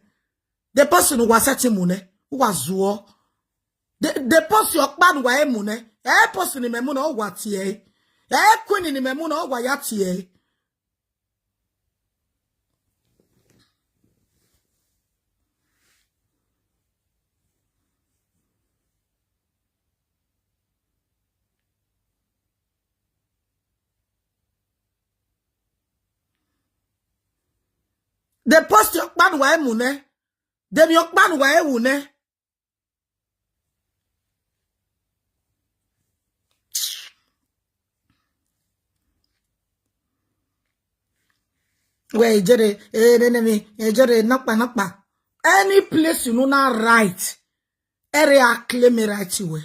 The person wa sati mu ne. Wa zuo. The, the person yo kpa wa e mu ne. E person ni me mu na o wa tie. E queen ni me mu na o wa ya tie. The post yo kpa wa e mu ne. Dem yo kpa wa e wu ne. Where Jere, eh, enemy, eh, Jere, nakpa, nakpa. Any place you know na right, ere a claim me right you way.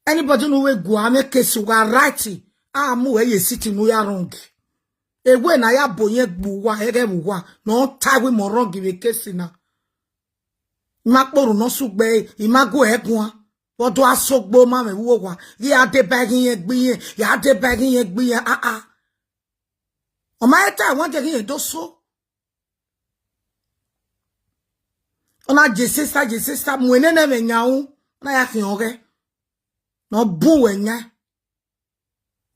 Anybody know we go a make case you are right, a mu we ye city no ya wrong. E we na ya bo ye gbu wa, ere bu wa, no tie we mo wrong give case na. Ima kporu no sugbe, ima gu egun. Bodo asogbo ma me wo wa. Ye ade begging ye gbiye, ye ade begging ye gbiye, ah, ah. O ma eta won je ye do so. Ona je sister, je sister, mu ene ne me nya u. Na ya ki oge. No bu we nya.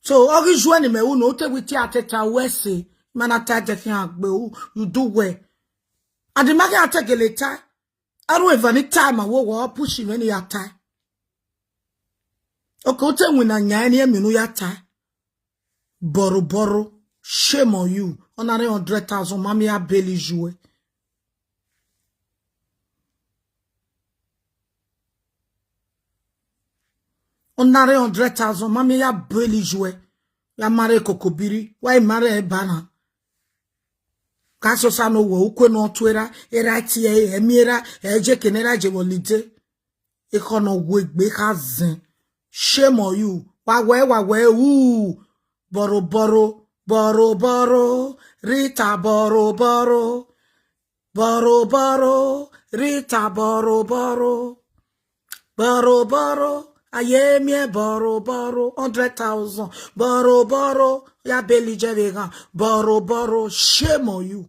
So, ogi jue ni me u no te witi ateta wese. Mana ta je ki agbe u, you do well. Adi ma ki ateke le ta. Aru evani time a wo wo push me ni ya ta. Okay, o te win na nya ni emi nu ya ta. Boro boro. Shame on you. Onare hundred thousand, mami a beli jue. Onare hundred thousand, mami ya beli jue. Ya mare kokobiri. Why mare e bana? Kaso sa no wo ukwe no twera. Era tie, emi era, e je kenera je wolide. Iko no we gbe ka zen. Shame on you. Wa we, wa we, ooh. Boro boro, boro boro, Rita boro boro. Boro boro, Rita boro boro. Boro boro, Aye, me borrow, borrow, hundred thousand. Borrow, borrow. Ya beli jevegan. Borrow, borrow. Shame on you.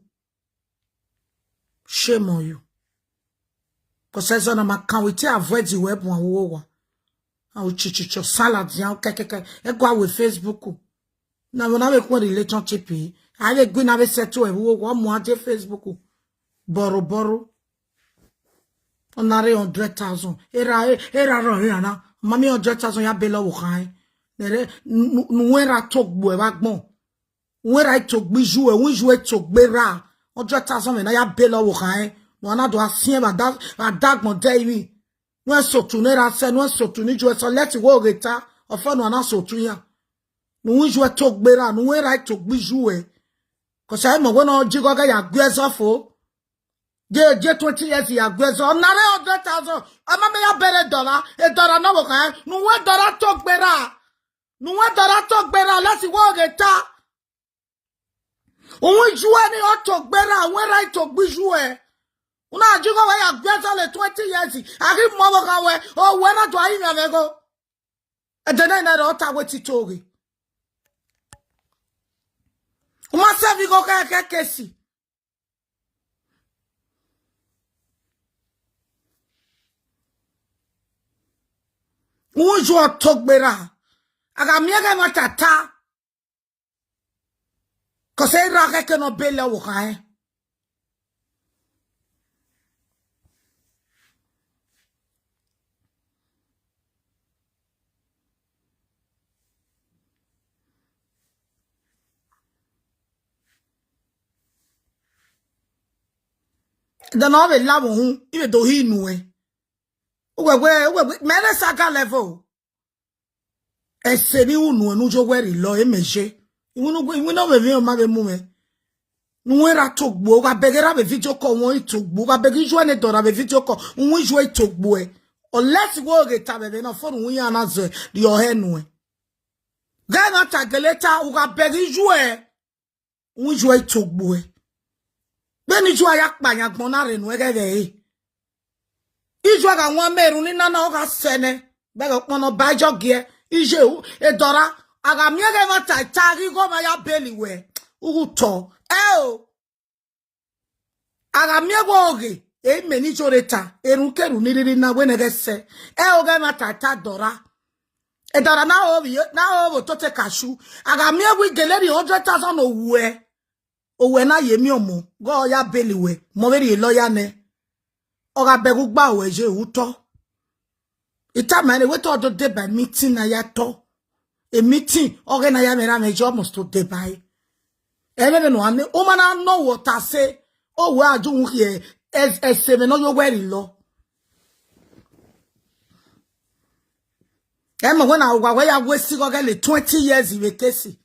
Shame on you. Because I saw my can we avoid the web one. Awo chichicho salad ya kekeke. E go with Facebook. Na wona we ko relationship. I dey go na we settle e wo wo mo aje Facebook. Borrow borrow. Onare hundred thousand. Era era ro era na. Mami hundred thousand ya belo wo kan. Nere nu era talk bo e ba gbon. Wera itogbi ju e, wun ju e togbe ra. Hundred thousand me na ya belo wo kan e. No ana do asien ba da ba da gbon de iwi. Wun so tu ne ra se, wun so tu ni ju e so let wo reta. Ofo no ana so tu ya. No wun ju e togbe ra, no wera itogbi ju e. Ko sa mo wo no jigo ga ya gbe so fo. Je je twenty years ya gbe so. Na re hundred thousand. Ama me ya bere dollar, e dollar na wo kan e. No we dollar togbe ra. No we dollar togbe ra, let wo reta. Òun ju ẹ ní ọ̀tọ̀ gbéra, àwọn ẹ̀rá ètò gbíjú ẹ. Una jigo we ya gbé sale twenty years. Ari mo wo ka we. O we na to ayi mi avego. E de na na ro ta we ti to re. Uma se vi go ke ke kesi. Òun ju ọ̀tọ̀ gbéra. Aga mi ga ma tata. Kose ira ke ke no bele wo kan e. Dana o be la wo hun, i be do hi nu e. Uwe we, uwe we, mere saga level. Ese ni unu enu jo weri lo emeje. Iwunu gwe, iwunu be vi o ma be mu me. Nuwe ra togbo, ga begera be video call won itogbo, ga begi ju ene dora be video call, unwe ju itogbo e. Unless wo ge ta be be na phone unwe ya na ze, di o he nu e. Ga na ta geleta, u ga begi ju e. Unwe ju itogbo e. Be ni ju aya pa yan gbon na re nu e ge be e. Iju aga wan meru ni nana oga sene. Bega kpono ba jogie. Ije u, e dora. Aga mi ege ma ta, ta gi go ma ya beli we. Ugu to. E o. Aga mi ege oge. E me ni jore ta. Eru keru ni riri na we ne ge se. E oge ma ta, ta dora. E dora na obi, na obo to te kashu. Aga mi ege geleri hundred thousand owe. Owe na ye mi omo. Go ya beli we. Mo veri e lawyer ne. Oga begu gba owe je uto. Ita mene we to do day by meeting na ya to. A meeting. Oge na ya mera me jo must to day by. Ene no ane. Uma na no water say. Owe aju un here. Es, es se me no yo weri lo. Ema when I wa we ya we si go get twenty years in vacation.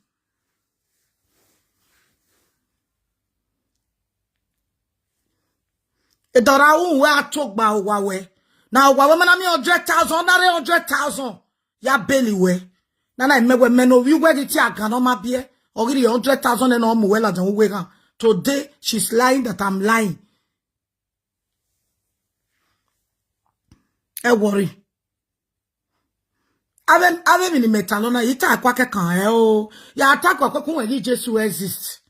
E dora un we atogba owa we. Na owa we mana mi hundred thousand, na re hundred thousand. Ya beli we. Na na me we me no wi we di ti aga no ma bie. Ogiri hundred thousand e no mu we la jan we gan. Today she's lying that I'm lying. E worry. Ave ave mi ni metalona ita kwa ke kan e o. Ya ta kwa ko kun e Jesus exist.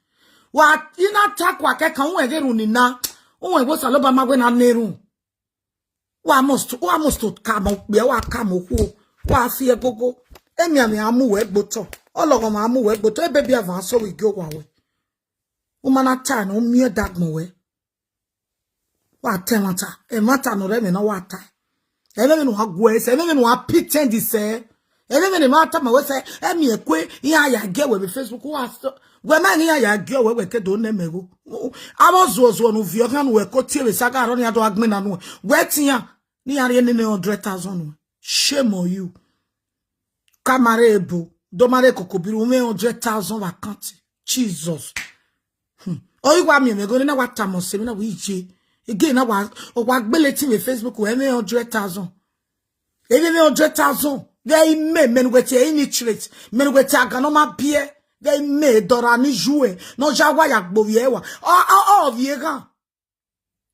Wa ina ta kwa ke kan we ge ru ni na. Un we go saloba ma we na neru. Wa must, wa must to come up be wa come ku. Wa fi e gogo. Emi ami amu we gboto. Ologo ma amu we gboto. E baby avan so we go wa we. Umana ta no mi e dagmo we. Wa te mata. E mata no re me na wa ta. E me no agwe se, e me no pretend se. E me no mata ma we se. E mi e kwe ya ya ge we be Facebook wa so. We ma ni ya ya ge we we ke do ne me go. Abo zo zo no vi o kan we ko tie we saga ro ni ado agbe na no. We ti ya ni ya re ni hundred thousand no. Shame on you. Kamare ebo, domare kokobiru, one hundred thousand vacancy. Jesus. Hmm. Oyi wa mi me go na wa tamo se mi na wi je. Again na wa o wa gbele ti me Facebook we one hundred thousand. Ebi one hundred thousand. They me men we te illiterate. Men we te aganoma bie. They me dora ni jue. No ja wa ya gbo ye wa. O o o vie gan.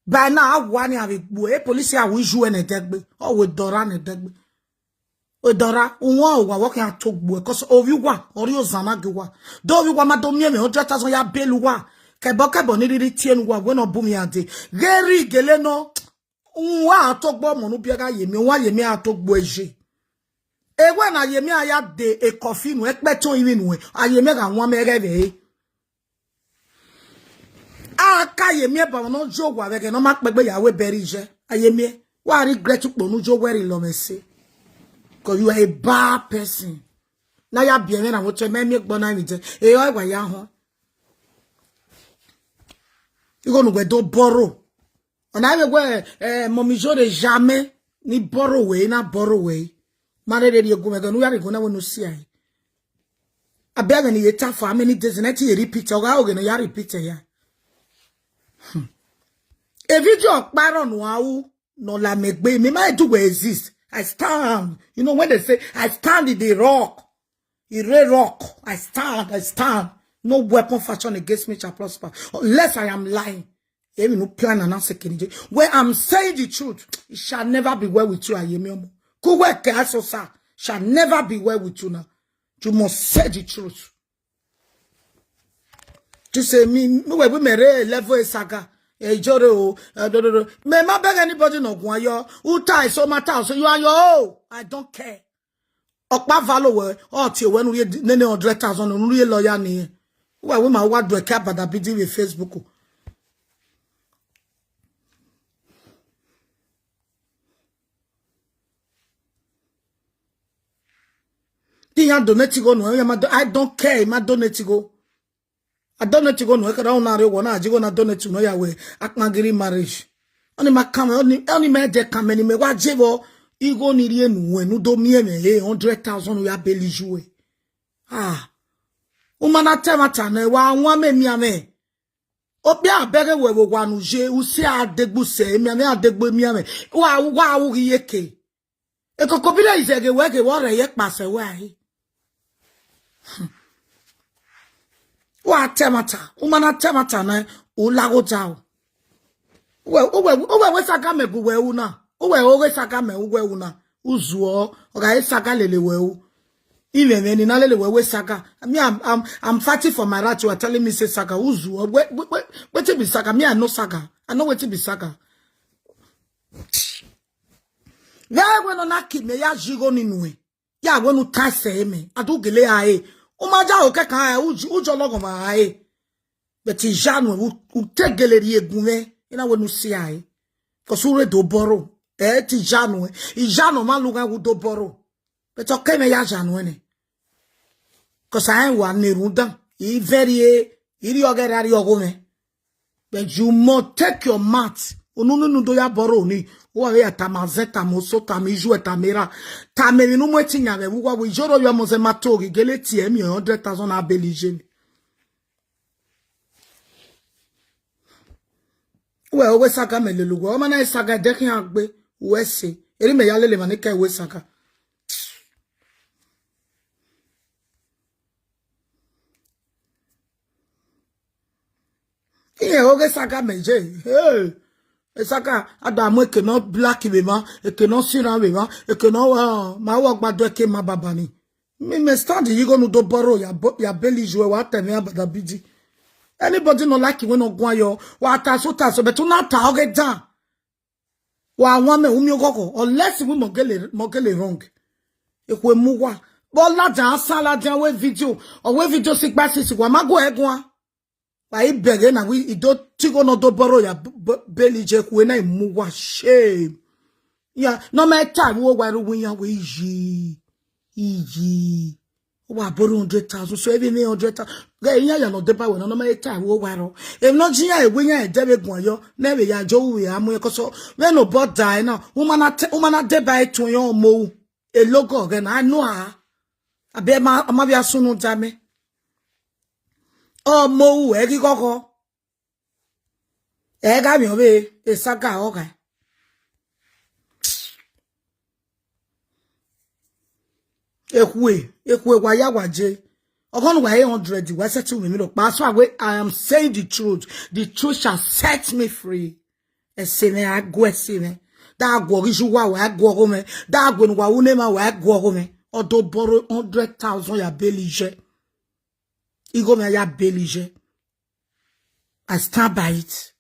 By now, I want to have a boy. Police, I wish you an attack. Oh, with Dora and attack. Odora, unwa owa, wa ke atogbo, because ovi wa, ori ozana ge wa. Do ovi wa ma do mi eme, hundred thousand ya belu wa. Kebo kebo ni riri tien wa, we no bu mi ade. Geri gele no, unwa atogbo mo nu biaga yemi, unwa yemi atogbo eje. Ewe na yemi aya de e coffee nu, e pe ton iwi nu, ayemi ga nwa mere ve. Aka yemi e ba no jo wa ve ke no ma pe gbe ya we beri je. Ayemi, wa regret po nu jo we ri lo me se. 'Cause you are a bad person. Na ya bi eme na mo che me mi gbo na mi je. E o wa ya ho. Igo nu gbe do borrow. Ona we gwe, eh, mo mi jore jamais ni borrow we, na borrow we. Mare re ri egu me ga nu ya ri gu na we nu si ai. Abia ni yeta for how many days, na ti ye repeat, oga oge no ya repeat ya. Hmm. A video kparo nu awu, no la megbe, me ma do we exist. I stand. You know when they say, "I stand in the rock." Ire rock. I stand, I stand. No weapon fashioned against me shall prosper. Unless I am lying. Emi no plan and answer kinije. Where I'm saying the truth, it shall never be well with you, Ayemi Omo. Kuwe ke aso sa shall never be well with you now. You must say the truth. To say me, me we, we mere level e saga. E jore o, eh, do, do, do. Me ma beg anybody no gwa yo. Uta is so matter, so you are your own. I don't care. Okpa valo we, o ti we nu ye nene hundred thousand, nu ye lawyer ni. Wa we ma wa do e ka bada bidi we Facebook. Ti ya donate go nu, ya ma do, I don't care, ma donate go. I donate go nu, e ka da una re wo na, ji go na donate no ya we, akmagiri marriage. Oni ma kam, oni, oni me de kam, ni me wa je wo, igo ni rie nu, we nu do mi eme, eh, hundred thousand ya beli ju we. Ah. Umana te mata ne, wa, wa me mi ame. Obi abere we wo wa nu je, u se adegbu se, mi ame adegbu mi ame. Wa, wa, u yeke. E ko ko bi le ize ge we ge wo re ye pa se we ahi. Wa te mata, umana te mata na, u la go jao. We, we, we, we saga me gu we una. We, we saga me, we una. Uzuo, oga e saga lele we u. Even when na lele we, we saga. Me, I'm, I'm, I'm fighting for my right. You are telling me say saga. Uzuo, we, we, we, wetin be saga? Me, I know saga. I know wetin be saga. Ve we no na ki me ya jigo ni nue. Ya we nu ta se me. Adu gele a e. Uma ja o ke ka e, ujo, ujo logo ma e. But ijanu, u, u te gele ri egun me. Ina we nu si a e. 'Cause u re do borrow. Eh, ti janu e. Ijanu ma lu ga u do borrow. But o ke me ya janu e ne. 'Cause I wa ne ru dan. I very e. I ri oge ra ri ogo me. But you must take your mat. Unu nu nu do ya borrow ni. Wa ya tamaze, tamoso, tamiju, tamera. Tameri nu mo ti nya ve, wa we joro yo mo ze mato gi gele ti e mi hundred thousand abelije ni. We, o we saga me lelu, we, o ma na saga de ki agbe, we se. Eri me ya lele ma ni ke we saga. Iye oge saga meje. Hey. E saga, ada mo e ke no black be ma, e ke no sira be ma, e ke no, uh, ma wo gbado e ke ma baba ni. Mi me stand yi go nu do borrow ya bo-, ya beli ju e wa te me abada bidi. Anybody no like we no gwa yo. Wa ta so ta so, but una ta oge dan. Wa wa me umi ogogo. Unless we mo gele, mo gele wrong. E kwe mu wa. Bo la dan sa la dan we video. O we video si gba si si wa ma go e gwa. Wa i bege na we i do ti go no do borrow ya b-, b-, beli je kwe na i mu wa, shame. Ya, no me ta wo wa ru wi ya we yi. Yi. Wa borrow hundred thousand. So every me hundred thousand. Ge ya ya no de ba we no, no me ta wo wa ro. E no ji ya e we ya e de be gun yo. Ne be ya jo we ya mu e ko so. We no bo die na. Woman na te, woman na de ba e tun yo mo. E logo ge na no a. Abi ma, ma bi asunu da me. O mo u e gi gogo. E ga mi o be, e saga o ga. Ekwe, ekwe wa ya wa je. Ogon wa eight hundred, wa se tu mi lo. But so I, I am saying the truth. The truth shall set me free. E se me, a gwe se me. Da agwo ri ju wa wa agwo go me. Da agwo nu wa une ma wa agwo go me. Odo borrow hundred thousand ya belije. Igo me ya belije. I stand by it.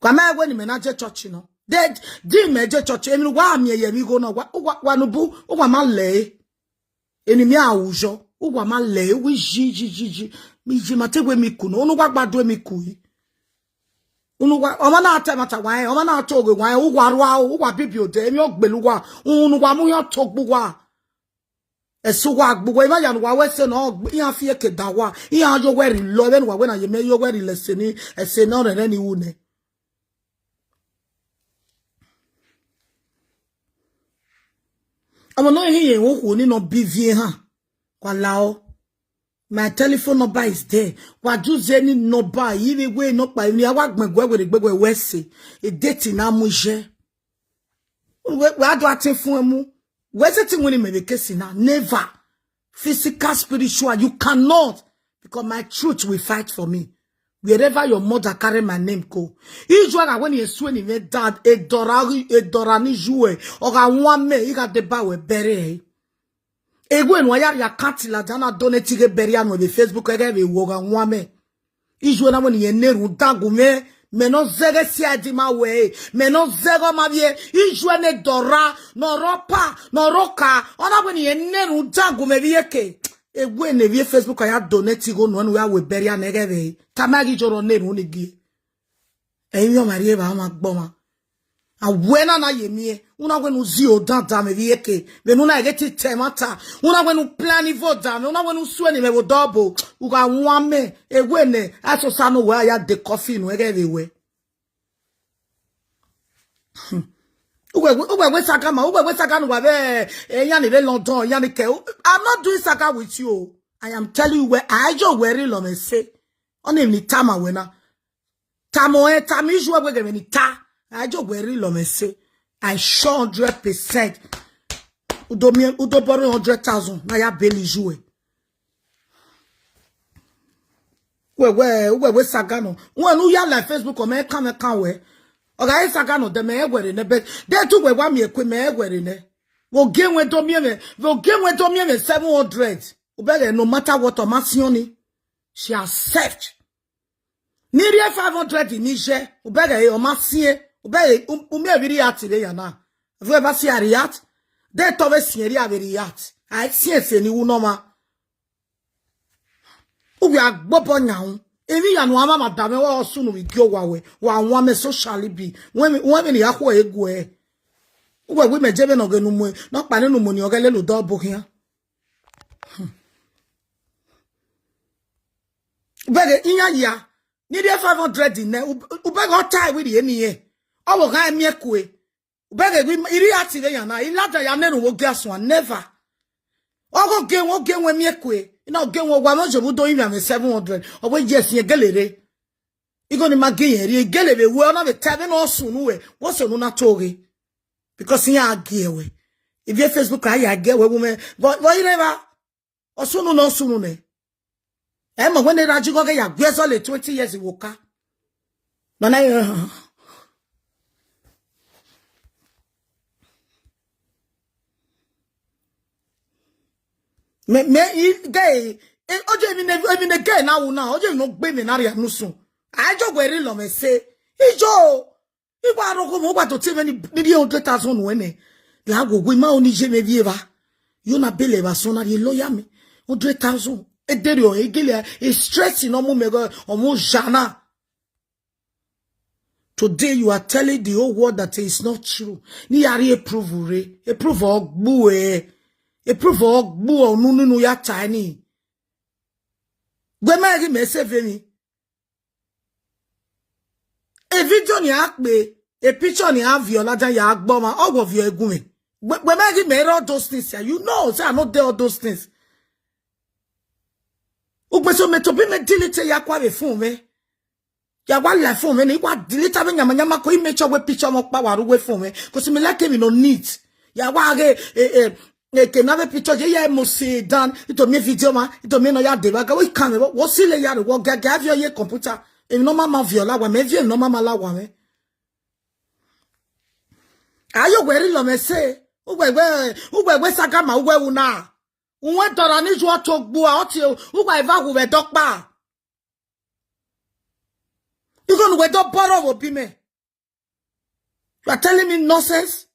Kwa ma egwe ni me na je church no. De di me je church emi wa mi eye mi go no wa wa wa nu bu wa ma le. Eni mi awujo wa ma le wi ji ji ji ji. Mi ji ma te we mi ku no. Unu wa gbadu mi ku yi. Unu wa o ma na te mata wa e, o ma na to ge wa e, u wa ru a, u wa bibi ode, emi o gbelu wa. Unu wa mu yo to gbu wa. Esu wa gbu wa, ima ya nu wa we se no, iya fi eke da wa. Iya yo we ri lo, we nu wa we na ye me yo we ri le se ni, ese no re re ni wu ne. Amo no hi ye wo ku ni no bivie ha. Kwa lao. My telephone number is there. Wa ju ze ni number, yi we we no pa ni awa gbegbe we gbegbe we se. E date na mu je. We, we adu atin fun emu. We se ti win me be case na. Never. Physical, spiritual, you cannot. Because my truth will fight for me. Wherever your mother carry my name go. Ijua ga when you sue ni me dad, e dora, e dora ni jue. Oga wan me, iga de ba we bere. Egwe nu ya ya kanti la dana donate ge bere anu be Facebook ege be wo ga wan me. Ijue na when ye neru dagu me. Me no zege si adi ma we. Me no zego ma bie. Ijue ne dora, no ropa, no roka. Ona when ye neru dagu me bie ke. Egwe ne bie Facebook ya donate go no nu ya we bere anu ege be. Tamagi joro neru ni gi. Eyin yo mari e ba ma gbo ma. Awena na ye mi e. Una we nu zi o dan da me bi eke. Be nu na ege ti te mata. Una we nu plan ivo da me. Una we nu sue ni me wo double. U ga wan me. Egwe ne. Aso sa no we ya de coffee nu ege be we. Ugwe, ugwe, we saga ma, ugwe, we saga nu wa be, eh, yani be London, yani ke. I'm not doing saga with you. I am telling you where I just worry lo me say. Oni ni tama we na. Tamo e, tami ju we ge ni ta. I just worry lo me say. I sure hundred percent. Udo mi, udo borrow hundred thousand. Na ya beli ju e. We, we, we, we saga no. When u ya like Facebook, o me ka me ka we. Oga e saga no, de me e were ne, but de tu we wa mi e kwe me e were ne. Wo ge we do mi e me, wo ge we do mi e me seven hundred. U bere no matter what, o ma si oni. She accept. Ni ri e five hundred ni je, u bere e o ma si e, u bere u, u mi e biri ati re ya na. Vu e ba si a react. De to we si e ri a be react. Ai si e se ni u no ma. Uwe agbobo nyaun. Emi ya nu ama madame wa osunu wi gyo wa we. Wa won me socially be. When me, when me ni akwo egu e. Uwe we me jebe no ge nu mo. No pa ni nu mo ni oge le lu do bo hian. Hmm. Bege iya ya. Ni de five hundred ne. U, u bege o tai wi ri eni e. Owo ga emi e ku e. Bege gwi iri ati re yana, ilada ya neru wo ge asun, never. Ogo ge wo ge we mi ekwe. Ina ge wo wa mo jobu do imi ame seven hundred. Owe yes ye gelere. Igo ni ma ge ye ri gele be we ona be tabe no sunu we. Wo sunu na toge. Because ya ge we. If you Facebook, I ya ge we woman. But what you never? Osunu no sunu ne. E mo when they rajigo ge ya gwezo le twenty years iwoka. Mana eh, me, me, i, ge, e, oje mi ne, mi ne ge na una, oje no gbe mi na ri anusun. Ajo gwe ri lo me se. Ijo, igba rogo mo gba to ti me ni, ni hundred thousand we ne. La go gwe ma oni je me bi eva. Yo na bele ba so na ri lawyer mi. Hundred thousand. E deri o, e gele, e stress no mu me go, o mu jana. Today you are telling the whole world that it's not true. Ni yari a prove re, a prove ogbu e, a prove ogbu onu ninu ya tiny. Gwe ma gi me save me. A video ni a pe, a picture ni a viola dan ya gbo ma, owo vio egun me. Gwe, gwe ma gi me all those things ya. You know, say I not there all those things. Ugbe so me to be me delete ya kwa be phone me. Ya wa live phone me ni wa delete be nyama nyama ko image we picture mo pa wa ru we phone me. 'Cause me like me no need. Ya wa ge eh eh eh ke na be picture je ya mo si dan ito me video ma ito me no ya de ba ga we kan me wo si le ya wo ga ga vio ye computer. E no ma ma vio la wa me vio no ma ma la wa me. Ayo weri lo me se. Ugwe gwe, ugwe gwe saga ma ugwe una. Unwe dora ni ju oto gbua oti o. Ugwe eva gu we dokpa. You gonna we do borrow wo bi me. You are telling me nonsense?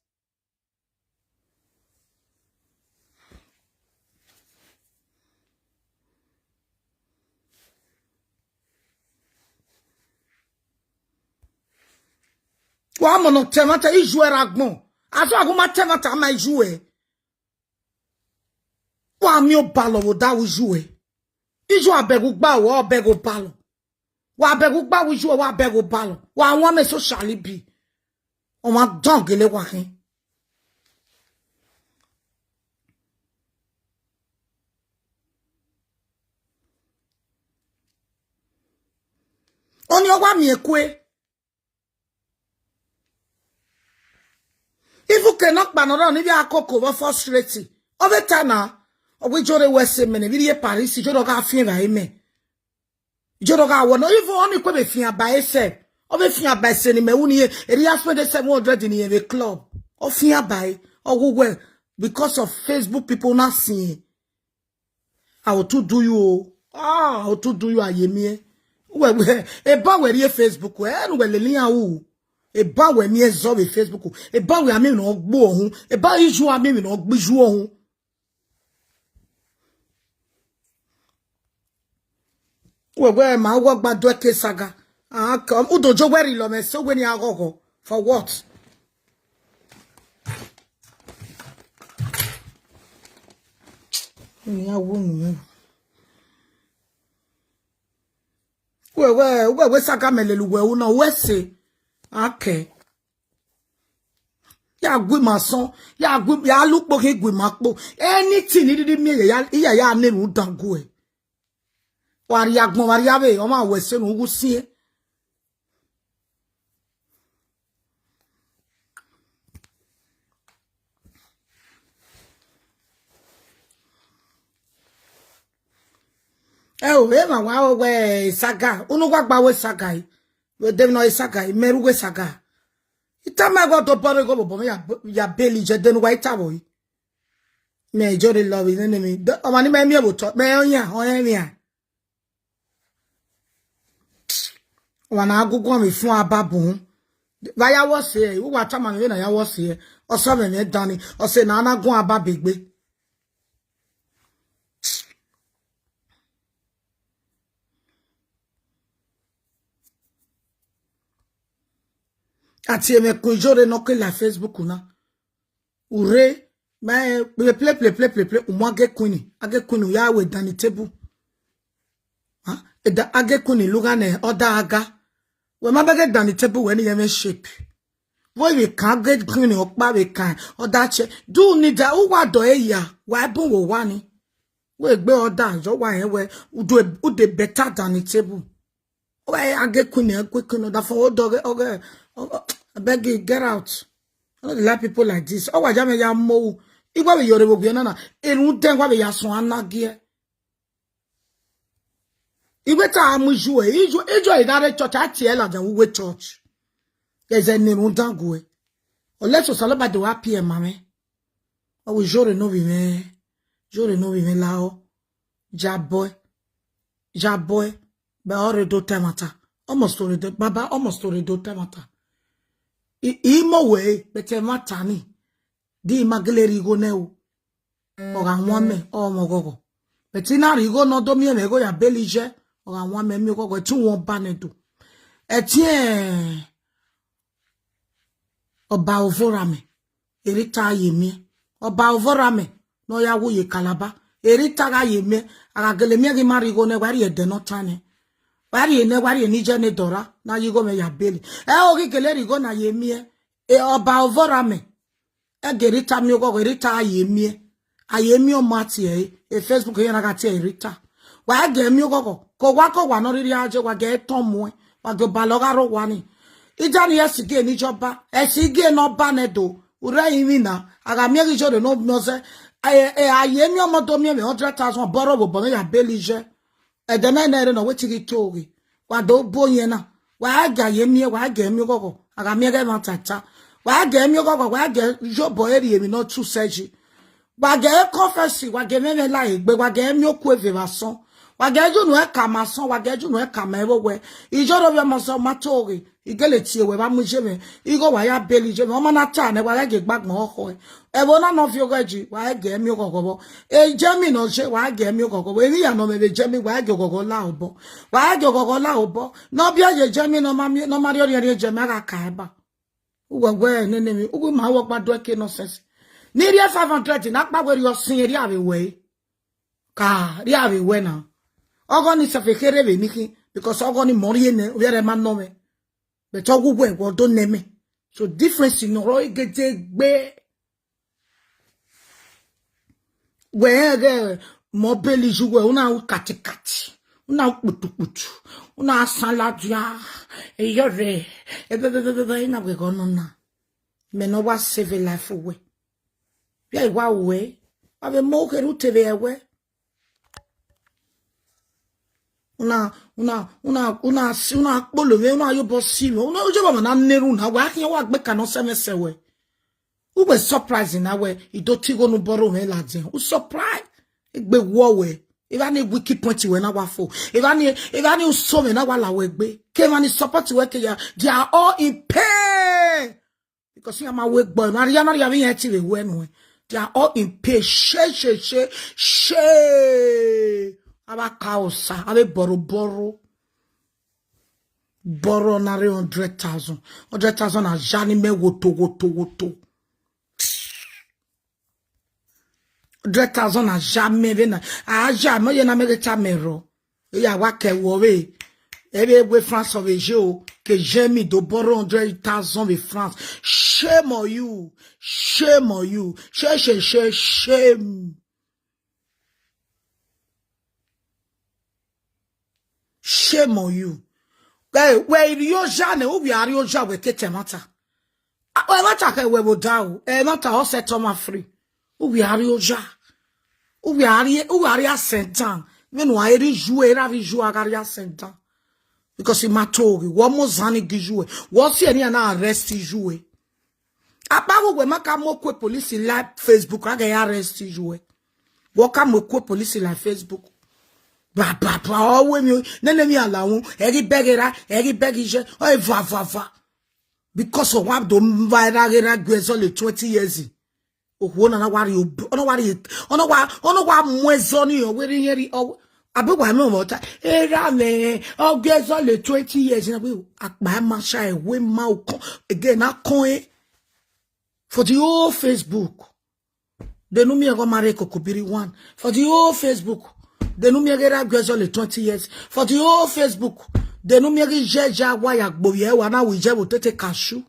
Wa mo no temata iju era gbon. Aso agu ma temata ma iju e. Wa mi o balo wo da iju e. Iju abegu gba wo abegu balo. Wa abegu gba wo iju e wa abegu balo. Wa won me so shall it be. O ma don gele wa hin. Oni o wa mi ekwe. If you cannot panoro ni bi akoko wo frustrate. Over time na. Owe jore we se mene bi ye Paris joro ga fin va eme. Joro ga wo no even oni kwe be fin aba ese. O be fin aba ese ni me uni e eri a spend seven hundred ni e club. O fin aba e. O gu we because of Facebook people not seeing. I will to do you o. Ah, I will to do you ayemie. We we e ba we ri Facebook e nu we le ni awu. E ba we mi e zo we Facebook. E ba we ami no gbo ohun. E ba iju ami mi no gbiju ohun. We we ma wo gba do ke saga. Ah, come udo jo we ri lo me so we ni agogo. For what? Ni awu nu. We we we we saga melelu we una we se. Ake. Ya gwi ma son, ya gwi ya lu po ke gwi ma po. Anything ni di mi ya ya ya ne ru dangu e. Wari agbon wari ave o ma we se nu gu si e. E o e ma wa o we saga unu gwa gba we saga e. We dem no e saga e meru we saga. Ita ma go do bore go bobo ya ya beli je denu wa ita boy. Me jo de love ni mi. O ma ni me mi e bo to me o ya o e mi a. Wa na agugu mi fun ababun. Ba ya wo se e, wa ta ma mi na ya wo se e. O so me me dani. O se na na gun ababegbe. Ati eme kun jore no ke la Facebook na. Ure ma e play play play play play umo age queen age queen ya we dani table. Ha e da age queen luga ne oda aga. We ma bege dani table we ni yeme shape. Wo we ka age queen okpa we ka oda che. Do ni da u wa do e ya wa e bun wo wa ni. We gbe oda jo wa e we u do e- u de better dani table. Why I get queen, I get queen, that for old dog, okay, I beg you, get out. I don't like people like this. Oh, why jam ya mo? Igwa be yore bo gbe na na. Erun den gwa be ya sun anagie. Igwe ta amu ju e, ijo ijo idare church ati e la jan we church. Eze ni run dangu e. Unless o sala ba de wa P M mame. O we jore no bi me. Jore no bi me la o. Ja boy. Ja boy. Ba ore do temata. Almost ore do baba almost ore do temata. I imo we bete mata ni. Di magleri go ne o. Oga won me o mo gogo. Beti na ri go no do mi me go ya belije. Oga won me mi gogo ti won ba ne do. Eti e oba ovora me. Erita ye mi. Oba ovora me. No ya wo ye kalaba. Erita ga ye mi. Aga gele mi gi mari go ne wari e de no tane. Wari e ne wari e ni je ne dora. Na yi go me ya beli. E o gi gele ri go na ye mi e. E oba ovora me. E ge Rita mi ogogo Rita aye mi e. Aye mi o ma ti e. E Facebook ye na ga ti e Rita. Wa e ge mi ogogo. Ko wa ko wa no riri aje wa ge to mu e. Wa ge ba lo ga ro wa ni. Ija ni esi ge ni joba. Esi ge no ba ne do. Ure imi na. Aga mi e gi jore no no se. E e aye mi o mo do mi e hundred thousand boro bo bo me ya belije. Edeme na ere no we ti gi to gi. Wa do bo yen na. Wa ga ye mi e wa ga mi gogo. Aga mi e ge ma tata. Wa ge mi ogogo, wa ge jobo eri emi no tu seji. Wa ge confess, wa ge meme la egbe, wa ge mi oku eve wa son. Wa ge ju nu e ka ma son, wa ge ju nu e ka ma ewo we. Ijo ro bi omo so ma to re. Igele ti ewe wa mu je me. Igo wa ya beli je me. Omo na ta ne wa ge gbagbon oko e. Ewo na no fi ogo ji, wa ge mi ogogo bo. E je mi no je, wa ge mi ogogo bo. Emi ya no me be je mi, wa ge ogogo la obo. Wa ge ogogo la obo. No bi e je mi no ma mi, no ma ri ori ri je mi aga ka eba. Ugo gwe nene mi, ugo ma wo pa do ke nonsense. Ni ri five hundred na pa we ri osin ri ave we. Ka ri ave we na. Ogo ni se fe kere be mi ki, because ogo ni mori ene, we re ma no me. But ogo we wo do ne me. So difference in oro egede gbe. We ge mo beli ju we, una u kati kati. Una u kputu kputu. Una asala dia. E yo re. E be be be be be, ina we go no na. Me no wa save life we. Ya iwa we. Ave mo ke ru te ve we. Una, una, una, una, si, una kpolo me, una yo bo si me. Una ojo ba na neru na, wa kin wa gbe ka no se me se we. U be surprising na we, i do ti go nu boro me la den. U surprise. Egbe wo we. If any weak point we na wa fo. If any, if any u so me na wa la we gbe. Ke mani support we ke ya. They are all in pain. Because you are my weak boy. Na ria, na ria, we yet we we no. They are all in pain. She, she, she, she. Aba kaosa, aba boro boro. Boro na re hundred thousand. Hundred thousand na jani me woto, woto, woto. Hundred thousand na ja me ve na. A ja me ye na me ge ta me ro. Ya wa ke wo ve. Ebe we France of Asia o. Ke je mi do boro hundred thousand ve France. Shame on you. Shame on you. Shame, shame, shame, shame. Shame on you. Hey, we ri oja ne, u bi ari oja we tete mata. A, we mata ke we bo da o. E mata o set on my free. U bi ari oja. U bi ari, u bi ari a send down. Me no a eri ju e, ra vi ju a gari a send down. Because i ma to gi, wo mo zani gi ju e. Wo si eni na arrest ju e. Apa wo we ma ka mo kwe police la Facebook, a ga arrest ju e. Wo ka mo kwe police la Facebook. Ba, ba, ba, o we mi, nene mi ala won, eri begera, eri begije, o e va, va, va. Because of what do viral gera gwezo le twenty years. Owo na na wari obi, ono wari, ono wa, ono wa mu ezo ni o, weri yeri o. Abi wa me mo ta. Era me, o gwezo le twenty years na we, akpa ma sha e, we ma o kon. Again, na kon e. For the whole Facebook. They know me, I go marry Kokobiri one. For the whole Facebook. They know me, I get that girl only twenty years. For the whole Facebook. They know me, I get Jeja, why I go here, why now we Jebu Tete Cashew.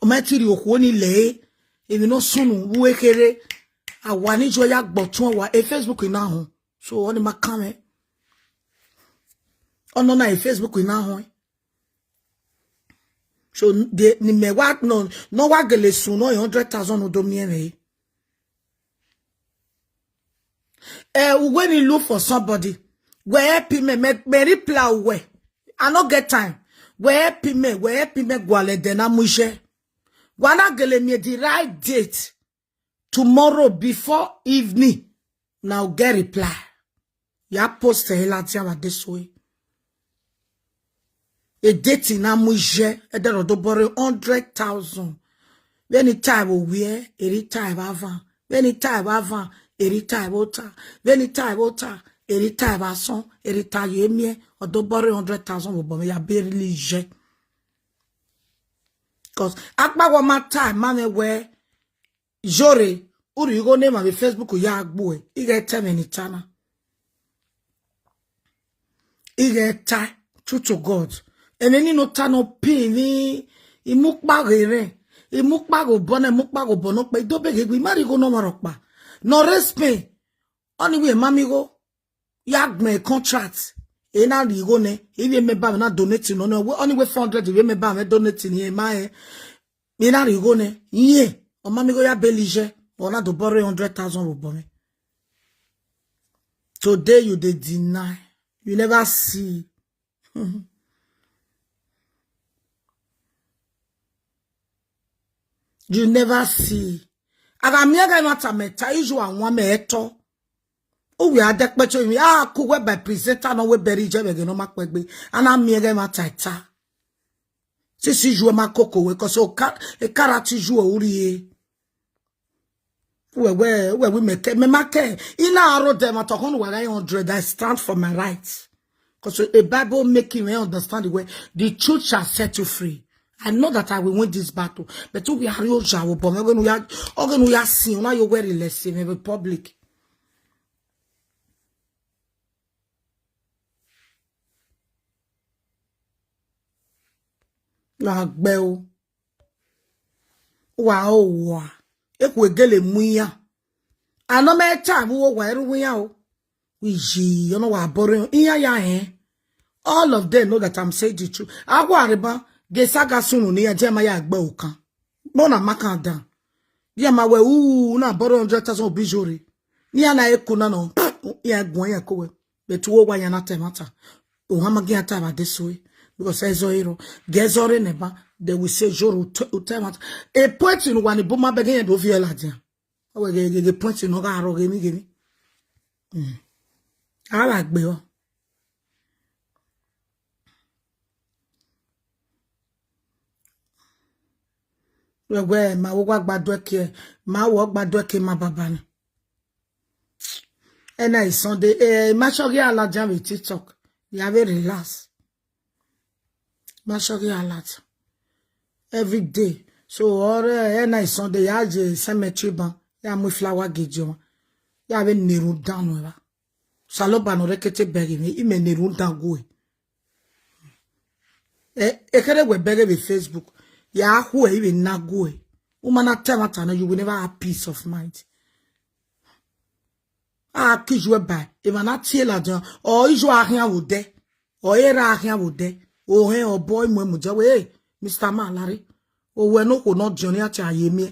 O ma ti ri oku ni le. If you no sunu, we kere. I want you ya gbotun wa. E Facebook ina hon. So, on my comment. Oh, no, no, e Facebook ina hon. So, the, ni me wa, no, no wa gele sun, no, hundred thousand no do me, eh. Eh, when you look for somebody, we help him, me, me, me reply we. I no get time. We help him, we help him, gwale dena muje. Wana gele me the right date. Tomorrow before evening, now get reply. Ya post e la ti awa this way. E date na muje, e dero do bore hundred thousand. When it time we wear, eri time avan. When it time avan, eri time ota. When it time ota, eri time ason, eri time ye me, odo bore hundred thousand wo bo me ya be really je. 'Cause akpa wo ma time, ma me we, Jore, uri go ne ma be Facebook ya gbo e. I get time ni tana. I get time. True to God. Ene ni no ta no pin ni, i mu pa gere. I mu pa go bona, mu pa go bono pe. I do be ge gbi, mari go no maro pa. No respect. Oni we mami go. Ya gbe contract. E na ri go ne. If you member na donate no no. Only we four hundred, if you member me donate ni e ma e. E na ri go ne. Ye. O mami go ya belije. O na do borrow hundred thousand wo bo me. Today you dey deny. You never see. You never see. Aga miega mata meta ijo anwa meto. O we adekpecho mi a ku we by presenter no we beri je bege no makpegbe. Ana miega mata ta. Sisi ju ma koko we ko so ka e karati ju ori e. We we we we make me make. Ina aro dem atokon wa hundred. I stand for my rights. Because a Bible making me understand the way the truth shall set you free. I know that I will win this battle. But we are real jawo, but we are, we are seeing, now you're wearing less in the public. Wa o wa. Eku egele mu ya. Ano me ta mu wo wa eru ya o. We ji, you know, wa boring. Iya ya eh. All of them know that I'm saying the truth. Agwa riba, ge saga sunu ni ya jema ya gbe okan. Mo na makanda. Ya ma we u na borrow hundred thousand obijori. Ni ana eku na no. Ya gwan ya ko we. But wo wa ya na temata. O ha ma gi ata ba this way. Because ezo ero. Ge zo re neba. They will say joro utemata. E point in one buma bege ya do viola dia. Awe ge ge ge point in no ga ro ge mi ge mi. Mm. Ala gbe o. We we ma wo gba gbadue ke, ma wo gbadue ke ma baba ni. Ena is Sunday. Eh, ma shogi ala jam with TikTok. You have a relax. Ma shogi alert. Every day. So or eh, ena is Sunday ya je cemetery ban. Ya mu flower gate yo. Ya be neru down wa. Saloba no rekete begi mi ime neru down go. E e kere we bege be Facebook. Ya hu e ibe na go. Uma na temata no, you will never have peace of mind. A kiju e bai. E ma na tie la jan. O ijo ahia wo de. O era ahia wo de. O he o boy mu mu jawe. Hey, Mister Malari. O we no ko no joni ati aye mi.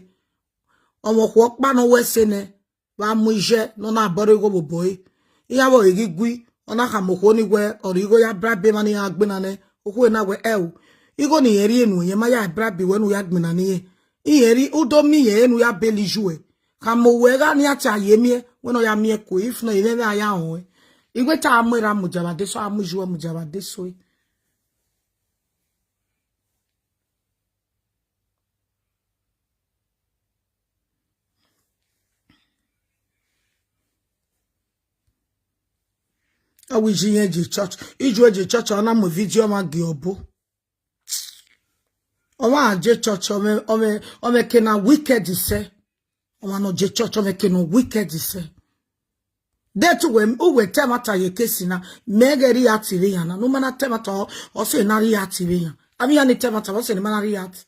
Omo ko pa no we se ne. Wa mu ije no na bore go boy. Iya wo igi gui. Ona ka mo ko ni we ori go ya bribe mani ya gbina ne. O ko na we e o. Igo ni eri enu ye ma ya bribe we nu ya gbina ni ye. Iyeri udo mi ye enu ya beli jue. Ka mo we ga ni ati aye mi e. We no ya mi e ko if no ye me ya o e. Igwe ta amu era mu jaba de so amu jue mu jaba de so e. Awiji yen je church. Iju e je church ona mo video ma gi obo. Oma je church ome ome ome ke na wicked se. Oma no je church ome ke no wicked se. De tu we u we temata ye kesina. Me ge ri ati re yana. No mana temata o, o se na ri ati re yana. Ami ani temata o se ni mana ri ati.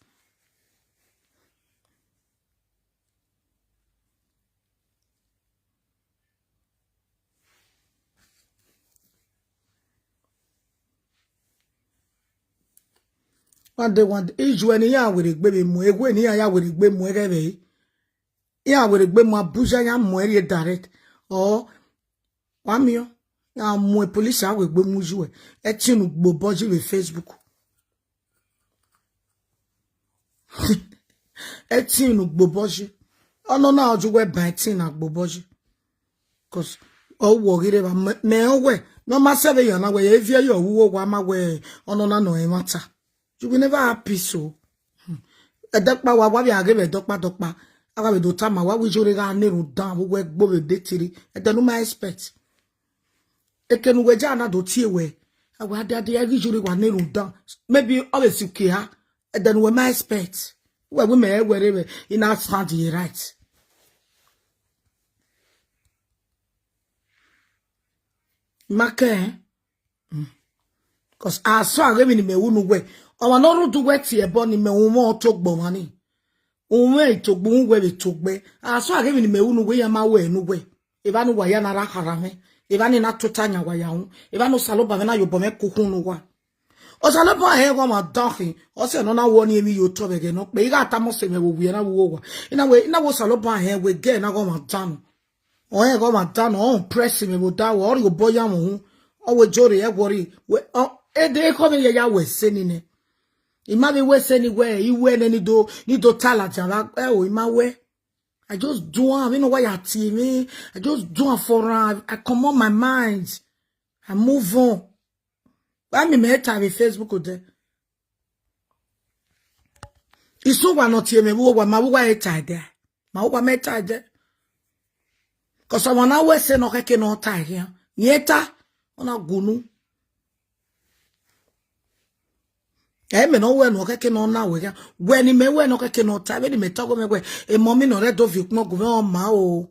One day, one day, iju eni ya were gbe be mu, egwe ni ya ya were gbe mu ege be. Ya were gbe mu Abuja ya mu eri direct. O, wa mi o. Ya mu e police a we gbe mu ju e. E tinu gbo boji be Facebook. E tinu gbo boji. Ono na oju we ba e tin na gbo boji. 'Cause o wo gire ba me o we. No ma se be yo na we e vie yo wo wa ma we ono na no e mata. You will never have peace o. Hmm. E dokpa wa wa bi age be dokpa dokpa. Awa be do ta ma wa wi jore ga ne ru dan wo we gbo be de tiri. E de no ma expect. Ekenu we ja na do tie we. Awa ade ade agi jure wa ne ru dan. Maybe always you care. And then we my expect. We we me we re we in our stand ye right. Make. Because I saw a giving me unu we. Our no do wet ye born me umo to gbo money. Unwe itogbu unwe itogbe. Aso agemi ni me unu we ya ma we nu we. Eba nu wa ya na ra harame. Eba ni na tota nya wa ya un. Eba nu saloba me na yo bo me kuku nu wa. O saloba he go ma dahi. O se no na wo ni emi yo to be ge no. Pe iga ta mo se me wo wi na wo wa. Ina we ina wo saloba he we ge na go ma danu. O he go ma danu. O press me wo da wo. O yo bo ya mo hu. O we jore e wori. We o e de ko me ya ya we se ni ne. Ima be we say anywhere, he wear any do, ni do tala jara. Eh, oh, ima we. I just do am. You know why you team me? I just do am for am. I come on my mind. I move on. Why me me time in Facebook there? It's so why not here me? Who why my why time there? Ma ụgwa meta je. Because I wanna we say no keke no tie here. Yeta. Ona gunu. E me no we no keke no na we ya. We ni me we no keke no tie. We ni me togo me we. E mommy no re do vi kmo go me o ma o.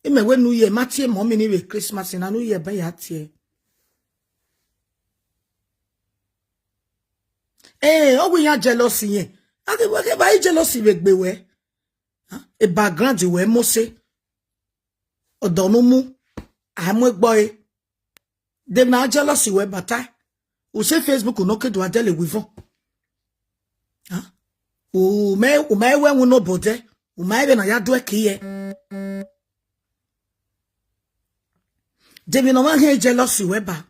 E me we New Year. Ma tie mommy ni we Christmas na New Year be ya tie. Eh, o we ya jealousy yen. Ake we ke ba jealousy we gbe we. Huh? A background we mo se. Odonumu. Amwe boy. Dem na jealousy we bata. U se Facebook no ke do adele wivon. Huh? U me u me we wu no bode. U me be na ya do e kiye. Dem no man he jealousy we ba.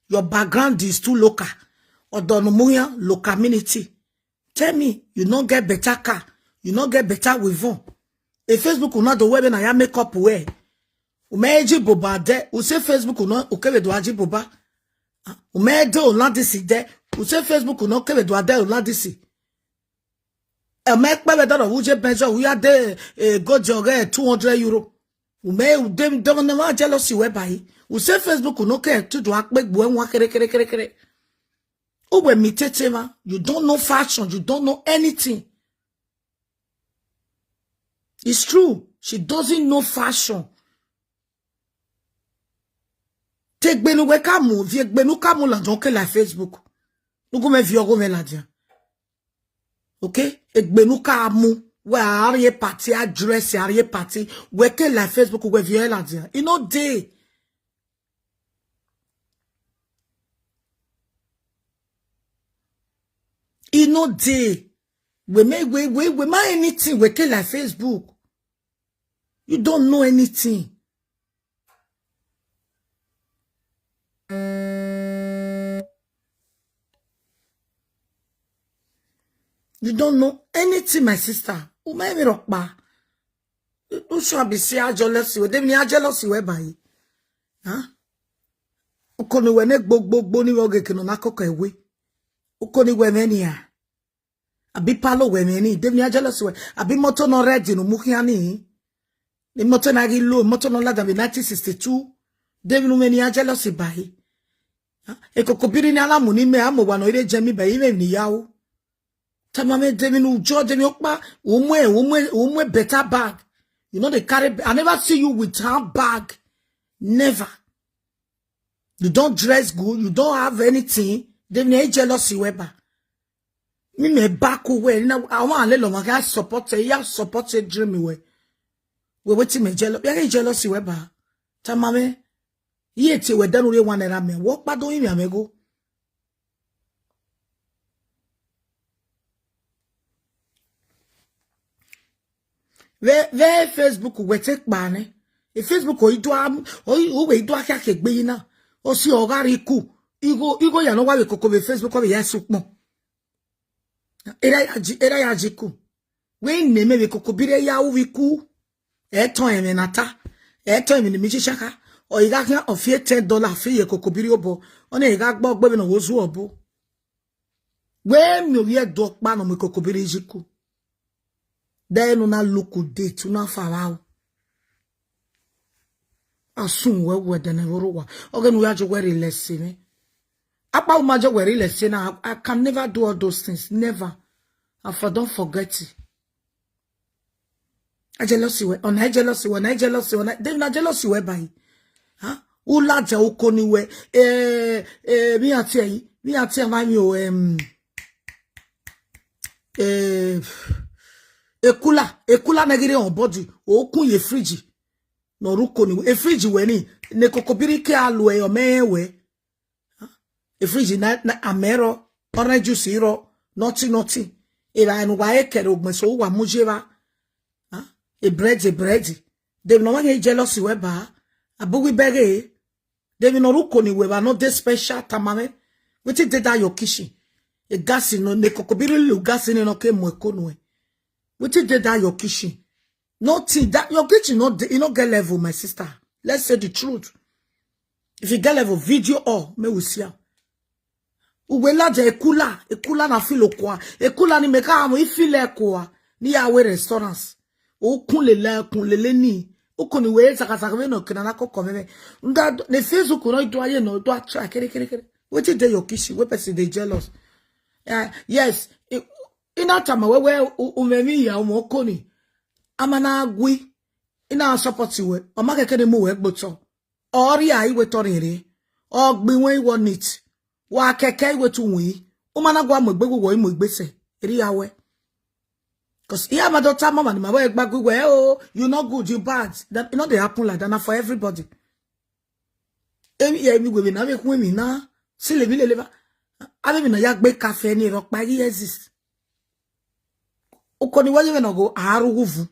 Your background is too local. Odonumu ya local community. Tell me, you no get better car, you no get better wivon. A Facebook una do we na ya make up we. Ume eji boba de, u se Facebook una u kebe do aji boba. Ah, ume de olandisi de, u se Facebook una u kebe do ade olandisi. E me pe be do uje benjo u ya de eh, go joge two hundred euro. Ume u dem dem na ma jealousy we bai. U se Facebook una ke tu do akpe gbo enwa kere kere kere kere. Uwe mi tete ma, you don't know fashion, you don't know anything. It's true. She doesn't know fashion. Te gbenu we kamu, vie gbenu kamu la jonke la Facebook. Nugu me viogo me la dia. Okay? E gbenu kamu. We arie party, address, arie party. We ke la Facebook, we vie la dia. You know they. E no dey. We make we we we make anything we take like Facebook. You don't know anything. You don't know anything, my sister. Ume mi rokpa. Usu abisi a jealousy we. Dem ni a jealousy we bayi. Huh? Ukoni we ne gbo gbo gbo ni we oge kino na koko ewe. Ukoni we me ni a. Abi palo we me ni. Dem ni a jealousy we. Abi moto no red no mukiani. Ni moto na gi low, moto no lada bi nineteen sixty-two. Dem no me ni a jealousy bayi. Huh? E kokobiri ni alamu ni me amo wa no ire jemi bayi me ni yawo. Tamame demi nu jo demi okpa. Umwe, umwe, umwe better bag. You know they carry. I never see you with handbag. Never. You don't dress good. You don't have anything. Demi e jealousy weba. Mi me back away. Now I want a little man. I support it. Yeah, support it. Dream away. We waiting me jealous. Yeah, jealousy weba. Tamame. Ye te we danu re one era me. Wo pa do imi amego. Ve ve Facebook we te pa ne. E Facebook o ido am o o we ido akia ke gbe ina. O si o ga ri ku. Igo igo ya no wa we koko be Facebook o be ya supon. Era ya ji era ya ji ku. We ne me we koko bi re ya u wi ku. Eto eme nata. Eto eme ni mi shaka. O iga kan o fi ten dollar fi ye koko biri obo. Ona iga gbo gbe bi no wo zu obo. We mi o ye do pa no mi koko biri jiku. De nu na luku de tu na fa wa o. Asun we we de ne ro wa. Oge nu ya jo we ri lesi mi. Apa u ma jo we ri lesi na. I can never do all those things. Never. I for don't forget it. A jealousy we, ona jealousy we, na jealousy we, na dem na jealousy we bai. Ha? Ula ja uko ni we. Eh eh mi ati ayi, mi ati ama mi o em. Eh ekula, ekula na gire on body. O kun ye fridge. No ruko ni we. E fridge we ni. Ne kokobiri ke alu e o me we. E fridge na na amero, orange juice iro, nothing nothing. E ba enu wa e kere ogbe so wa mujeva. E bread e bread. Dem no wan jealousy we ba. Abu we bege. Dem no ruko ni we ba no dey special tamame. Wetin dey that your kitchen? E gas no, ne kokobiri lu gas ni no ke mo eko no e. Wetin dey that your kitchen? Nothing. That your kitchen no dey, e no get level, my sister. Let's say the truth. If you get level, video all, me we see am. Uwe la je ekula, ekula na filo kwa. Ekula ni meka amu ifile kwa. Ni ya we restaurants. O kunle le, kunle le ni. O koni we saka saka we no kina na koko meme. Nda ne Facebook no do aye no do a try kere kere kere. Wetin dey your kitchen? We person dey jealous. Uh, yes. I- Ina tama we we u- umemi ya umo koni. Amana agwi. Ina support we. Oma keke ni mu we gboto. Ori ai we torere. Ogbi we iwo nit. Wa keke iwe tu wi. Umana gwa mo gbe wo imo igbese. Eri awe. Cause iya ma dota mama ni ma we gbagwi we, oh, you not good, you bad. That, you know, they happen like that. Not for everybody. Emi ya emi we na we kun emi na. Sile mi lele ba. Abe mi na ya gbe cafe ni ro pa yi exist. Uko ni wa ye we no go aru guvu.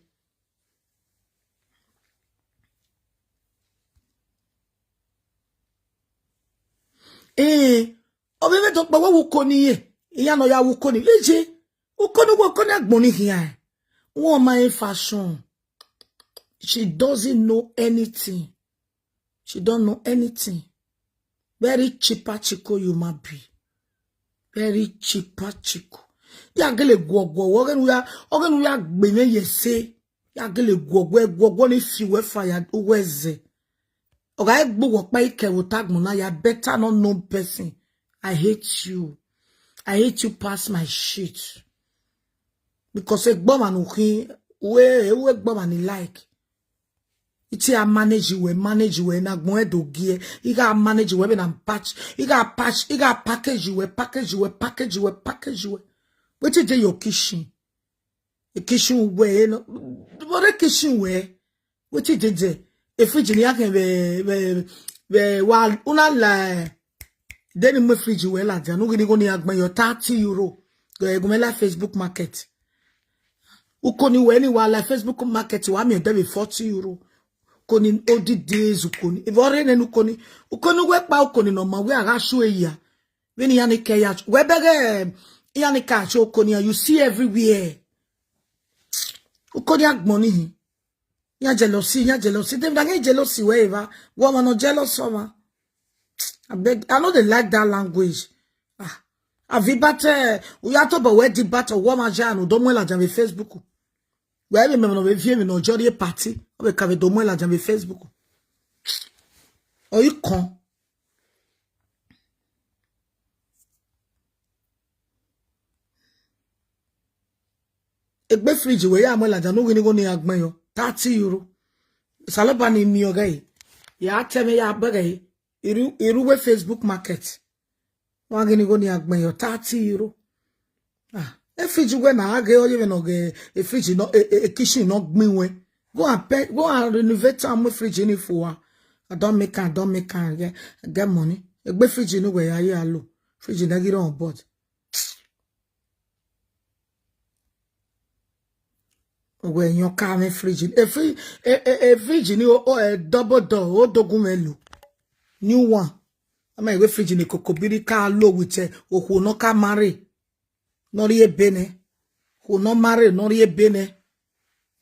Eh, obebe to pa wo uko ni ye. Iya no ya uko ni. Leje. Uko ni wo uko ni agbon ni hiya. Wo ma e fashion. She doesn't know anything. She don't know anything. Very cheaper chico you might be. Very cheaper chico. Ya gele gwogwo. Ogenu ya, ogenu ya gbe me yese. Ya gele gwogwo, gwogwo ni fi we fire uweze. Oga egbo wo pa ike wo tag mo na ya better not known person. I hate you. I hate you past my shit. Because egbo man uhin, we, we egbo man like. Iti a manage we, manage we, na gbon edo gie. Iga manage we, be na patch. Iga patch, iga package we, package we, package we, package we. Wetin dey your kitchen? E kitchen we, no. What a kitchen we? Wetin dey there? E fridge ni aken we, we, we, wa, una la. Then in my fridge we la, janu gini go ni agban your thirty euro. Go, go me la Facebook market. Uko ni we ni wa la Facebook market wa mi e de be forty euro. Koni odi days uko ni. If ore ne uko ni. Uko ni we pa uko ni no ma we aga show eya. We ni ya ni ke ya. We bege ya ni ka show uko ni, you see everywhere. Uko ni agbon ni. Ya jealousy, ya jealousy. Dem da jealousy we eva. Woman no jealous woman. I beg, I know they like that language. Ah, avibate, uyato ba we di bato woman ja no do mo la ja be Facebook. We be me no be vie me no jori party. O be ka be do mo la ja be Facebook. O you con. Egbe fridge we ya mo la ja no gini go ni agban yo. Thirty euro. Saloba ni mi oga yi. Ya teme ya baga yi. Iru, iru we Facebook market. Wa gini go ni agban yo thirty euro. Ah, e fridge we na age oye we no ge, e fridge no, e, e, e kitchen no gbin we. Go and pay, go and renovate am with fridge ni for wa. I don't make am, I don't make am get, get money. Egbe fridge ni we ya ya lo. Fridge na get on board. We nyo ka me fridge. E fridge, e, e, e fridge ni o, o, e double door, o dogun me lo. New one. Ama we fridge ni kokobiri ka lo with e, o ko no ka marry. No ri ebene. Ko no marry, no ri ebene.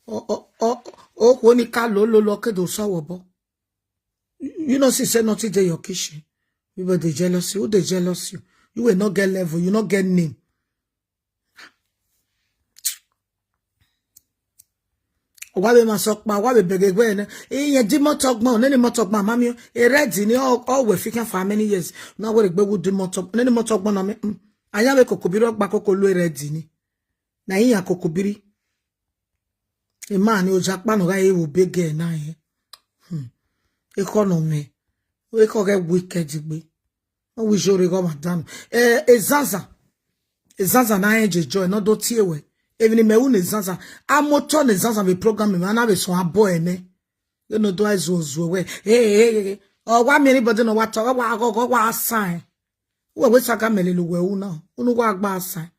O, o, o, o ko ni ka lo, lo, lo, ke do so wo bo. You know, see, say nothing dey your kitchen. People dey jealous you. Who dey jealous you? You will not get level. You not get name. Wa be ma so pa, wa be bege gbe ne. Iye di moto gbon, ne ni moto gbon, mami o. E ready ni all, all we fika for how many years? Na we gbe wu di moto, ne ni moto gbon na me. Mm. Aya we kokobiri ogba koko lo e ready ni. Na iya kokobiri. E man ni o ja pa no ga e wo bege na e. Hmm. E ko no me. E ko ge wicked gbe. O wi jore go madam. Eh, e Zaza. E Zaza na e je joy, no do tie we. Even me u ne Zaza. A moto ne Zaza be program me, na be so abo e ne. You know, do I zo zo we. Hey, hey, hey, hey. Oh, wa me anybody no wa talk, wa go, go, wa sign. We, we saka me le lu we u na. Unu wa gba sign.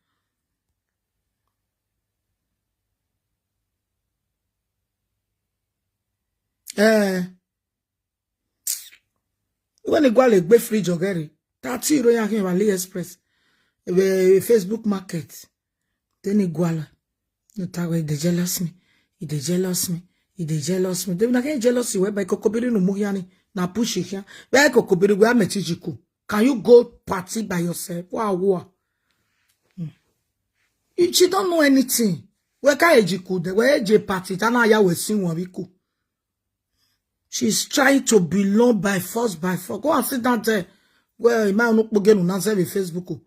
Eh. When you go le gbe fridge ogere, thirty euro ya kin wa AliExpress. eh, Facebook market. Then he gwala. No tawe, they jealous me. He they jealous me. He they jealous me. They na get jealousy whereby kokobiri no muhiani na push here. Where kokobiri where metijiku? Can you go party by yourself? Wow, wow. Hmm. You, she don't know anything. Where can ejiku? The where eje party? Tana ya we sin wabiku. She's trying to belong by force, by force. Go and sit down there. Well, you might not begin on Facebook.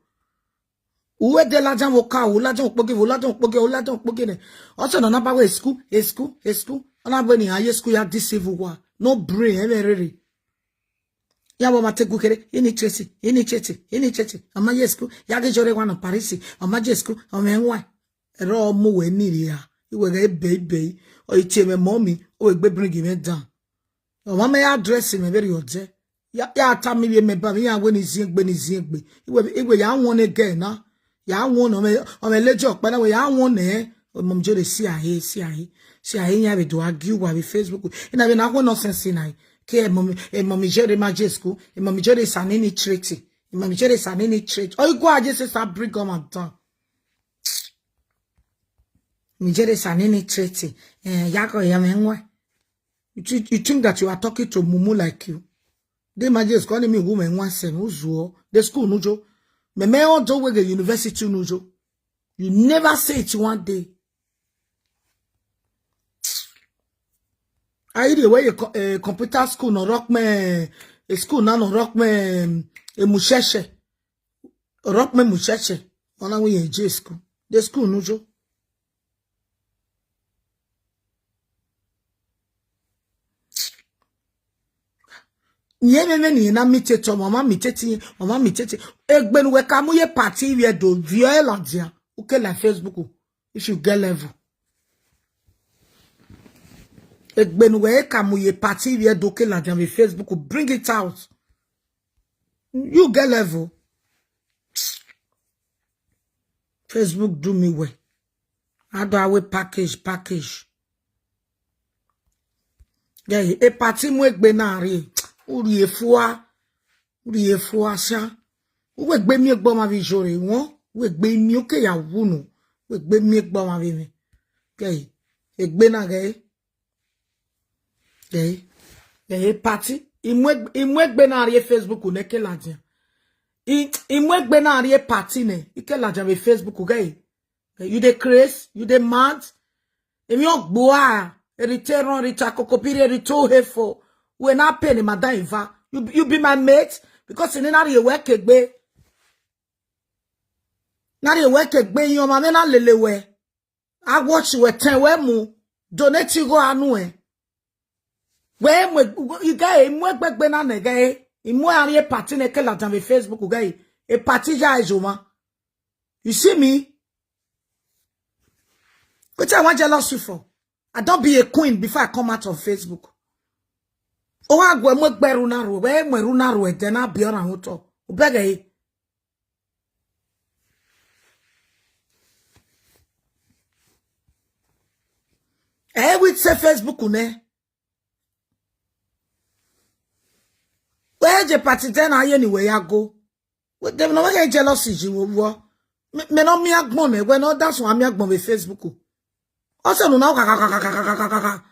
Uwe de lajan wo ka, wo lajan wo poge, wo lajan wo poge, wo lajan wo poge ne. Also, na naba we school, e school, e school. Ana be ni aye school ya this civil war. No brain, eh, really. Ya bo ma te gukere, ini chesi, ini chesi, ini chesi. Ama ye school, ya ge jore wa no Paris. Ama je school, ama enwa. Ero mu we ni ria. Iwe ge be be. O itie me mommy, o egbe bring me down. Ama me address me very oje. Ya, ya ta mi ye me ba mi ya we ni ziegbe ni ziegbe. Iwe, iwe ya won again na. Ya won o me, o me lejo pa na we ya won eh. O mom jere si ahe, si ahe. Si ahe ya be do argue wa be Facebook. Ina be na won nonsense na. Ke e mom, e mom jere ma jesku. E mom jere sanini treaty. E mom jere sanini treaty. O igwa aje se sa bring on and down. Mi jere sanini treaty. Eh, ya ko ya me nwa. You, thi- you think that you are talking to Mumu like you? They imagine is calling me woman one seven. Uzuo. The school nujo. Me me on do we the university nujo. You never say it one day. I the way you co- eh, computer school no rock me, a school na no rock me, a musheshe, rock me musheshe. Ona we ye J school. The school nujo. Nye me me ni na mi te to mama mi te ti mama mi te ti egbenu we ka mu ye party we do vio e la dia. Uke la Facebook. If you get level. Egbenu we ka mu ye party we do ke la dia me Facebook. Bring it out. You get level. Facebook do me well. How do I wait package, package? Yeah, a party mu egbe na re. Uri efua. Uri efua sha. Uwe gbe mi egbo ma vi jore won. Uwe gbe mi oke ya wunu. Uwe gbe mi egbo ma vi mi. Okay. Egbe na ge. Okay. Okay, party. Imwe imwe gbe na re Facebook ne ke la dia. I imwe gbe na re party ne. Ike la dia be Facebook ge. You dey craze, you dey mad. Emi ogbo a, erite ran rita kokopiri erite ohefo. We na pay ni madam Eva. You you be my mate because ni na re work egbe. Na re work egbe yo ma me na lele we. I watch we ten we mu. Donate go anu e. We mu iga e mu egbegbe na ne ga e. Imu ari e party ne ke la dan be Facebook ga e. E party ja e jo ma. You see me? Which I want jealous you for. I don't be a queen before I come out on Facebook. O wa gwe mo gberu na ro, we mo ru na ro e de na bi ora ho to. O bege e. E we say Facebook ne. We je party then I anyway I go. We dem no we jealousy ji wo wo. Me me no mi agbon me, we no that's why mi agbon be Facebook. Also no na ka ka ka ka ka ka ka ka.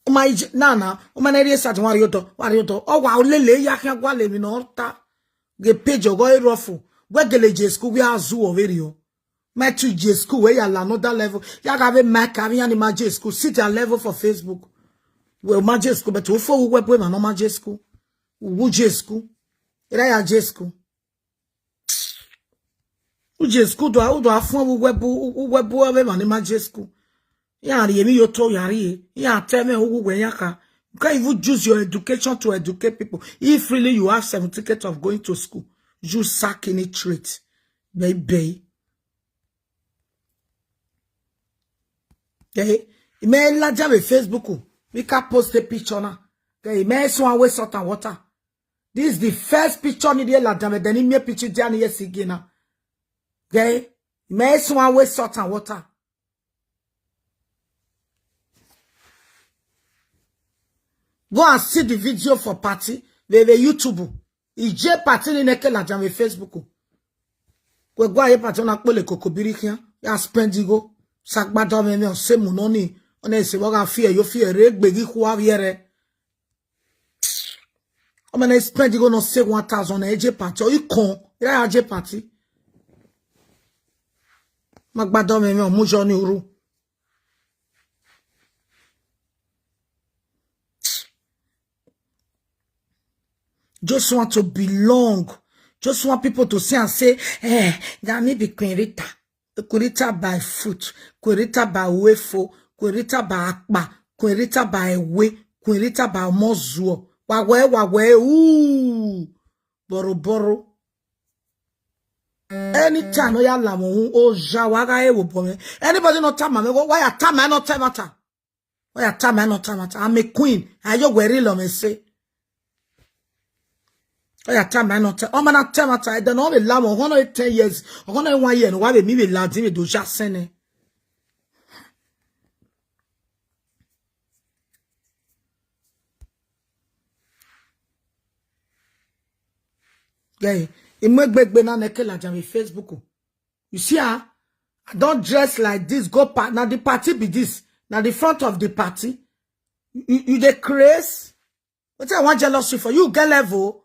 O ma ije na na, o ma na ri sa ti wa ri odo, wa ri odo. O wa o lele ya kan gwa le mi no ta. Ge page ogo e rofu. We gele je school we azu o very o. My two je school we ya la another level. Ya ga be my ka mi ani ma je school. See their level for Facebook. We ma je school but o fo we we ma no ma je school. Wu je school. Era ya je school. U je school do u do afun wu we bu u we bu we ma ni ma je school. Ya ri emi yo to ya ri e. Ya te me u we ya ka. You can't even use your education to educate people. If really you have certificate of going to school, you sack any trait. Baby. Okay. Me la jam Facebook. Mi ka post a picture na. Okay. Me so we salt and water. This is the first picture ni de la jam then me picture dia ni yes again na. Okay. Me so we salt and water. Go and see the video for party. We we YouTube. Ije party ni neke la jam we Facebook. Kwe gwa ye party ona kpole kokobiri kian. Ya spend go. Sagbado me me se mu no ni. Ona se wa ga fear yo fear re gbe gi kwa viere. Oma na spend go no say one thousand na eje party. O ikon. Ya ya je party. Magbado me me o mu jo ni uru. Just want to belong. Just want people to see and say, eh, that me be Queen Rita. Queen Rita by foot, Queen Rita by wefo, Queen Rita by akpa, Queen Rita by ewe, Queen Rita by mozuo. Wawe, wawe, ooh. Boro, boro. Anytime no ya la mo hu, o ja wa ga e wo bo me. Anybody no tama me, why ya tama no tama ta? Why ya tama no tama ta? I'm a queen. Are you very lo me say? Why ya tama no ta? Oh man, I tama ta. I don't know the lamb. One of ten years. One of one year. Why be me be la di me do ja sene? Yeah, imwe gbegbe na neke la jam Facebook. You see, ah, I don't dress like this. Go part. Now the party be this. Now the front of the party. You, you the craze. What I want jealousy for? You get level.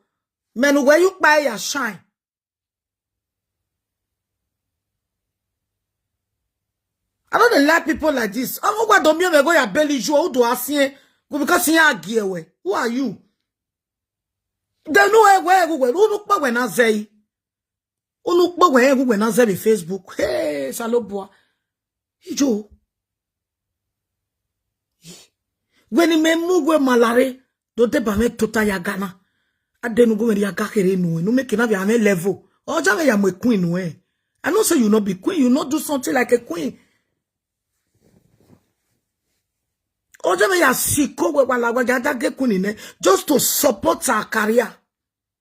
Men, where you buy your shine? I don't dey like people like this. I'm gonna do me go ya belly you do asien. Go because you are gear. Who are you? They know where where who where who look when I say. Unu kpo we egu we na ze be Facebook. Hey, Salobua. Ijo. When me mu we malare, do de ba me tota ya gana. Adenu go me ya ga kere nu, nu me kina be ame level. Oja me ya mo queen nu eh. I know say you no be queen, you no do something like a queen. Oja me ya siko we wala we ya da ge queen ne, just to support her career.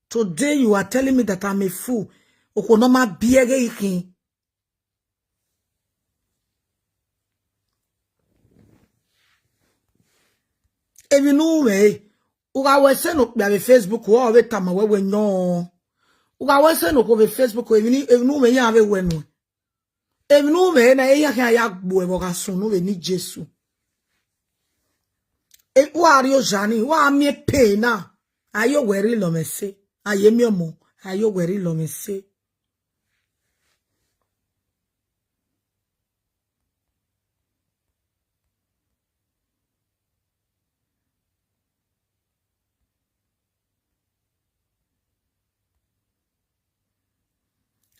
Today you are telling me that I'm a fool. Okonoma biege ikin. Ebi nu we. Uga we se no kpe be Facebook o we tama we we no. Uga we se no ko be Facebook ebi ni ebi nu we ya be we no. Ebi nu we na eya kan ya gbo e bo ga sun nu we ni Jesu. E wa ri o jani wa mi pe na. Ayo weri lo me se. Aye mi omo. Ayo weri lo me se.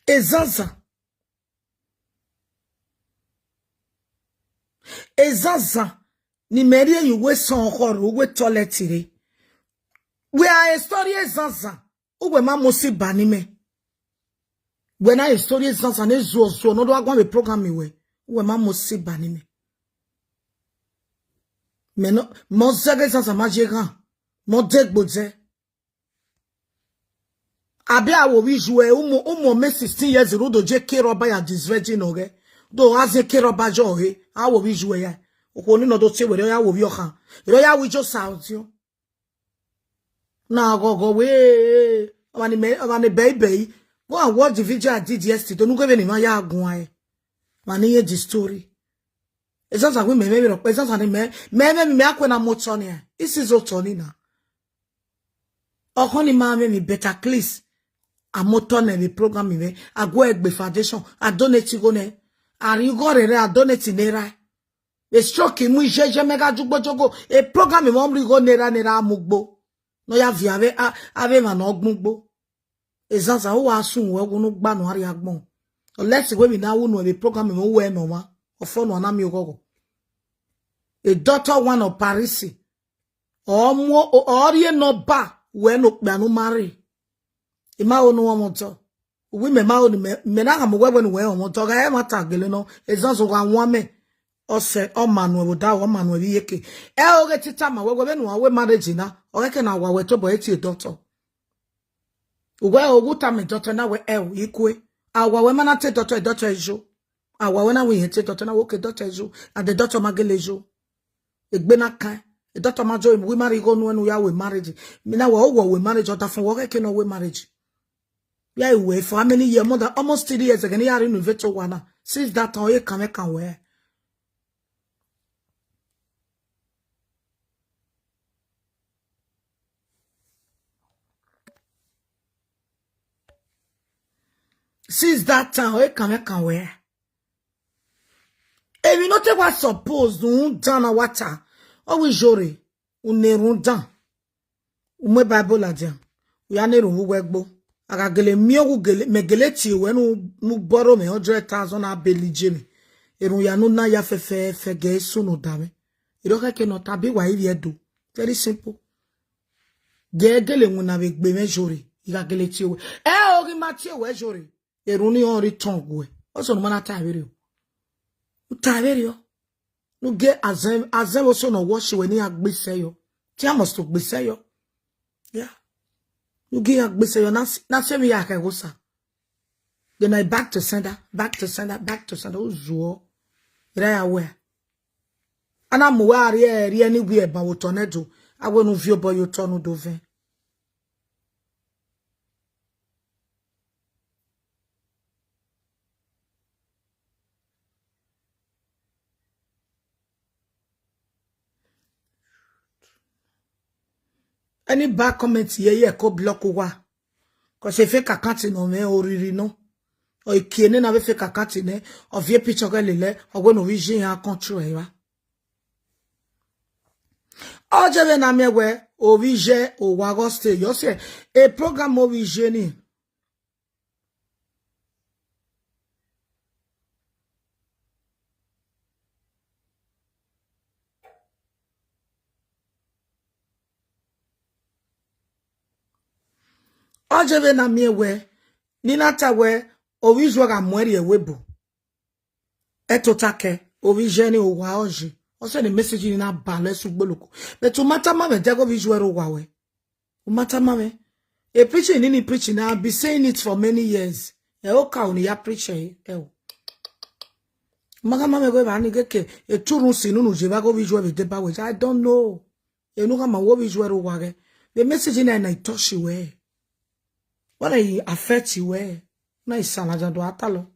Ezazan. Ezazan. Ni merie you we son horo we toilet re. We are a story ezazan. Uwe ma mo si ba ni me. We na a story ezazan ne zuo zuo no do agwa we program mi we. Uwe ma mo si ba ni me. Me no mo zege ezazan ma je gan. Mo de gbo je. Abi awo wi ju e umo umo me sixteen years old do je ke roba ya this virgin oge. Do aze ke roba jo he. Awo wi ju e ya. Oko ni no do te we ya wo wi okan. Ro ya wi jo sa o ti o. Na go go we. Amani me amani baby. Go and watch the video I did yesterday. Don't go even ya gun ai. Mani ye the story. Ezazan we me me ro pe ezazan ni me me me me akwe na mo to ni. This is o to ni na. Okon ni ma me mi better please. Amoto ne mi program mi me. Ago egbe foundation. I donate go ne. Ari go re re I donate ne ra. E stroke mu je je mega jugbo jogo. E program mi mo ri go ne ra ne ra mugbo. No ya vi ave a ave ma no gbugbo. Ezazan o wa sun we gunu gba no ari agbon. Unless we mi na wu no e program mi we no ma. Ofo no na mi ogogo. A daughter one of Paris. Or mo or ye no ba we no pe anu marry. Ima onu omo to. Wi me ma onu me me na ga mo we we no we omo to ga e ma ta gele no. Ezazan ga won me. O se o manu e wo da o manu e bi yeke. E o ge tita ma we we no we marriage na. O ke na wa we to bo e ti a daughter. Uwe ogu ta me daughter na we e ikwe. Awa we mana te daughter daughter ejo. Awa we na we te daughter na we ke daughter ejo. And the daughter magele ejo. Egbe na kan. E daughter ma jo we marry go no enu ya we marriage. Mi na we o we marriage o ta fun we ke no we marriage. Yeah, we for how many years? More than almost three years again. Yeah, renovate to one. Since that time, you can make a way. Since that time, you can make a way. If you not take what suppose, don't down a water. Always jore. Unerun down. Ume Bible la dia. Uya ne ru wegbo. Agagele mi ogu gele, megele ti we nu, nu boro me hundred thousand abelije mi. Erun ya nu na ya fefe fe ge su no da me. Iro ke ke no tabi wa ivi edo. Very simple. Ge gele mu na be gbe me jore. Igagele ti we. E o gi ma ti we jore. Erun ni on return we. Oso no mana ta bere o. U ta bere o. Nu ge azem, azem oso no wash we ni agbese yo. Ti a must to gbese yo. Yeah. Nu ge agbese yo. Na s-, na se mi ya ke go sa. Then I back to sender, back to sender, back to sender. Uzuo. Ira ya we. Ana mu we ari eri anywhere ba wo tornado. Awe nu vio boy yo tonu do ven. Any bad comment here, here, go block wa. Cause if fake account no me oriri no. Or ikiene na be fake account ne. Or vie picture ke lele. Or when we jin ya control ewa. Oje be na me we. Ovije o wa go stay. Yo se. A program ovije ni. Oje be na me we. Ni na ta we. Ovije ga mweri e webo. Etotake, ovijeni owa oji. Ose ni message ni na bale su gboluku. But umata mame dego visual ro wa we. Umata mame. E preaching ni ni preaching. I've been saying it for many years. E o ka oni ya preach e, e o. Maga mame go ba ni geke. E turun si nunu je ba go visual be de ba we. I don't know. E nu ka ma wo visual ro wa ge. The message ni na touch we. What I affect you we. Na isana jando atalo.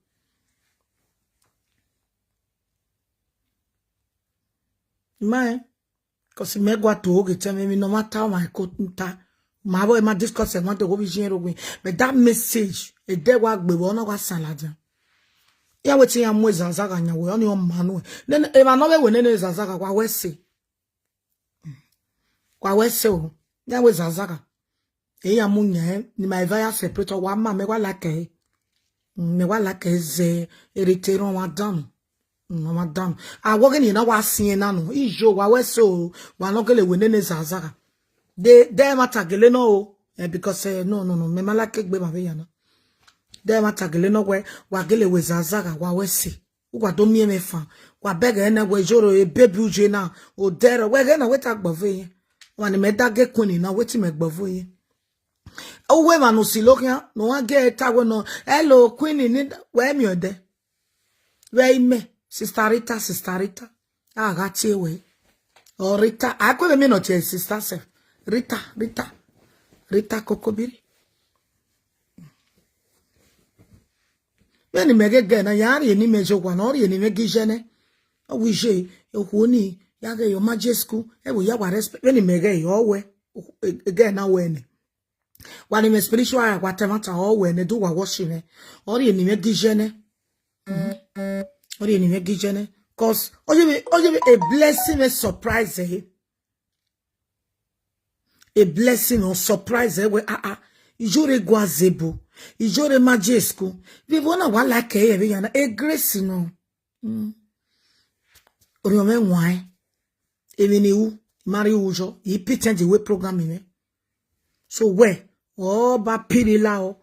Mae, cause me gwa to oge tell me, me no matter my coat nta. Ma boy, ma discuss e want to go be jin rogwe. But that message, e de wa gbe wo na wa san ladan. Ya wetin ya mu ezaza ga nya we, oni o manu. Then e ma no we we ne ne ezaza ga wa we se. Kwa we se o. Ya we ezaza ga. E ya mu nya e, ni ma eva ya separate wa ma me wa like e. Mm, me wa like e ze, eriteron wa dam. Mm, wa dam. A wo ge ni na wa si e na no. Ijo wa we se o, wa no gele we ne ne ezaza ga. De, de ma ta gele no o. Eh, because, eh, no, no, no, me ma like gbe ma be ya na. De ma ta gele no we, wa gele we ezaza ga, wa we se. Ugwa do mie me fa. Wa beg e na we joro e baby uje na. O dere, we ge na we ta gbove ye. Wa ni me da ge queen na we ti me gbove ye. O we ma no si lo kia, no wa ge ta we no. Hello, queen ni da-, we mi ode. We me, sister Rita, sister Rita. A ga ti we. O Rita, a ko me no che sister se. Rita, Rita. Rita Kokobiri. When ni mege ge na ya ri ni me jo gwa no ri ni me gi jene. O wi je, e hu ni, ya ge yo majesku, e wo ya wa respect. When ni mege yo we, e, e ge na we ni. Wa ni me spiritual, wa te mata o we ni do wa worship ni. O ri ni me gi jene. Mhm. O ri ni me gi jene. Cause, o je be, o je be a blessing, a surprise, eh. A blessing or surprise, eh, we, ah, ah. Ijore gwa zebo. Ijore majesku. We wanna wa like, eh, we yana. A grace, no. Mm. Ori ome wine. Emi ni u, mari ujo. He pretend the way program me. So where? Oh, ba piri la o.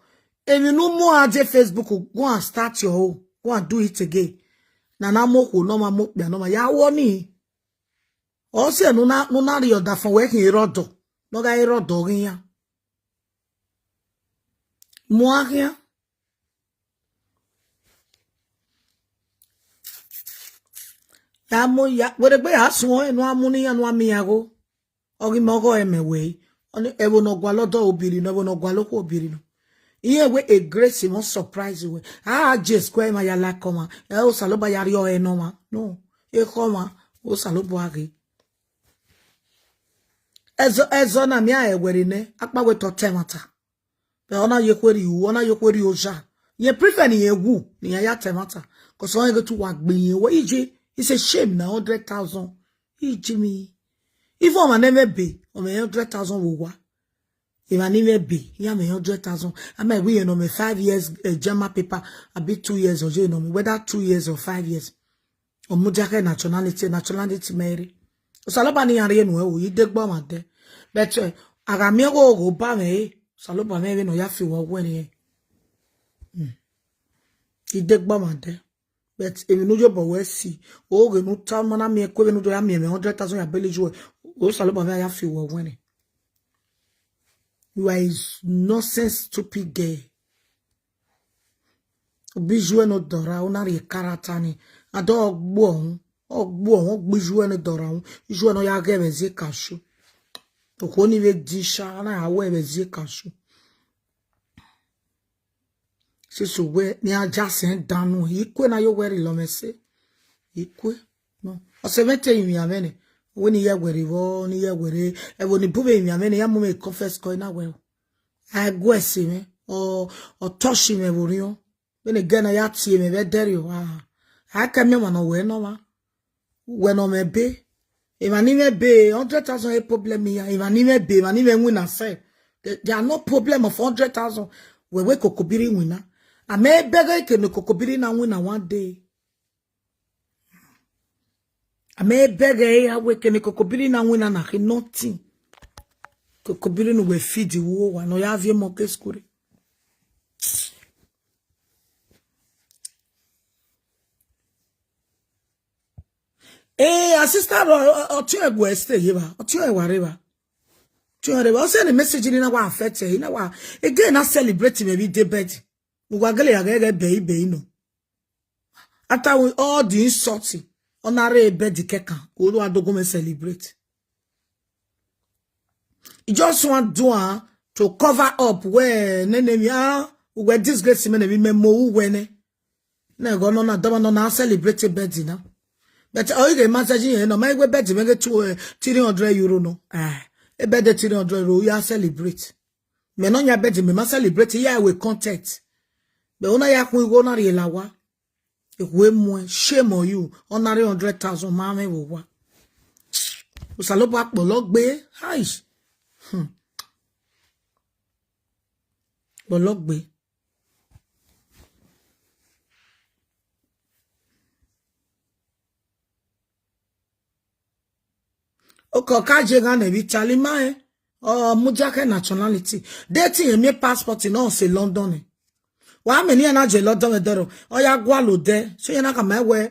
Emi no more aje Facebook. Go and start your own. Go and do it again. Na na mo ko no ma mo pe no ma. Ya wo ni. O se no na, no na ri oda fun we kin irodo. No ga irodo rin ya. Mo a kin ya. Ya mo ya, we de gbe ya sun o, e no amu ni ya, no ami ya go. Ogi mo go e me we. Oni e wo no gwa lodo obiri no, e wo no gwa lo ko obiri no. Iye we a grace, he won't surprise you. Ah, just kwe ma ya la koma. E o saloba ya rio e no ma. No. E koma. O saloba age. Ezo, ezo na mi a e weri ne. Akpa we to temata. Be ona ye kweri u, ona ye kweri oja. Ye prefer ni ye wu, ni ya ya temata. 'Cause on ye to wa gbe ye we ije. It's a shame na hundred thousand. Ije mi. If o ma never be, o me hundred thousand wo wa. If I never be, ya me hundred thousand. I mean, we, you know, me five years, uh, German paper, a bit two years or, you know, me, whether two years or five years. Omujake nationality, nationality Mary. Osaloba ni yari enu e o, ide gbo ma de. But, eh, aga mi go go ba me, eh. Osaloba me no ya fi wo we ni, eh. Hmm. Ide gbo ma de. But emi nu jo bo we si. O ge nu ta mana mi e kwe nu jo ya mi me hundred thousand ya beli ju e. Osaloba me ya fi wo we ni. You are a nonsense, stupid girl. Obi ju e no dora, o na ri karata ni. Ado ogbo ohun, ogbo ohun, ogbi ju e no dora ohun. Ju e no ya ge be zie kashu. Oko ni be di sha, na ya we be zie kashu. Sisu we, ni aja se danu. Ikwe na yo weri lo me se. Ikwe. No. O se vente imi amene. We ni ye weri wo, ni ye weri. E wo ni bube imi amene, ya mu me confess ko na we. Agwe si me. O, o toshi me buriyo. When again I ya tie me be deri o. Ah. Aka me ma no we no ma. We no me be. If I need me be, hundred thousand a problem me. If I need me be, if I need me win a sell. There, there are no problem of hundred thousand. We we kokobiri winner. I may beg ke no kokobiri na winner one day. I may beg ya we ke no kokobiri na winner na ke nothing. Kokobiri no we feed the wo wa no ya vie mo ke skure. Eh, a sister ro, o, o, tio egwe este yeba. O tio ewa reba. Tio reba. O se ni message ni na wa affect e, na wa. Again, I celebrate me every day bed. Ugwa gele ya gege be, be, no. After we, all the insulting, honorary bed the keka, Olu Adogun me celebrate. You just want do, ah, to cover up where, ne, ne, mi, ah, we disgrace me, ne, mi, me, mo, we, ne. Ne, go, no, na, dama, no, na, celebrate bed, na. But, oh, you can imagine, you know, my way bed, me get to, eh, three hundred euro, no. Ah, a bed, three hundred euro, you are celebrate. Me, no, ya bed, me, ma celebrate, yeah, we content. But, ona ya, we go, na, ri, la, wa. Ewe mwe, shame on you. Honorary hundred thousand, ma me wo wa. Osaloba polo gbe. Hi. Hmm. Polo gbe. Oko ka je ga ne bi tali ma e. O, mujake nationality. Dating ye mi passport no se London e. Wa me ni na je London e doro. O ya gwa lo de. So ye na ka me we.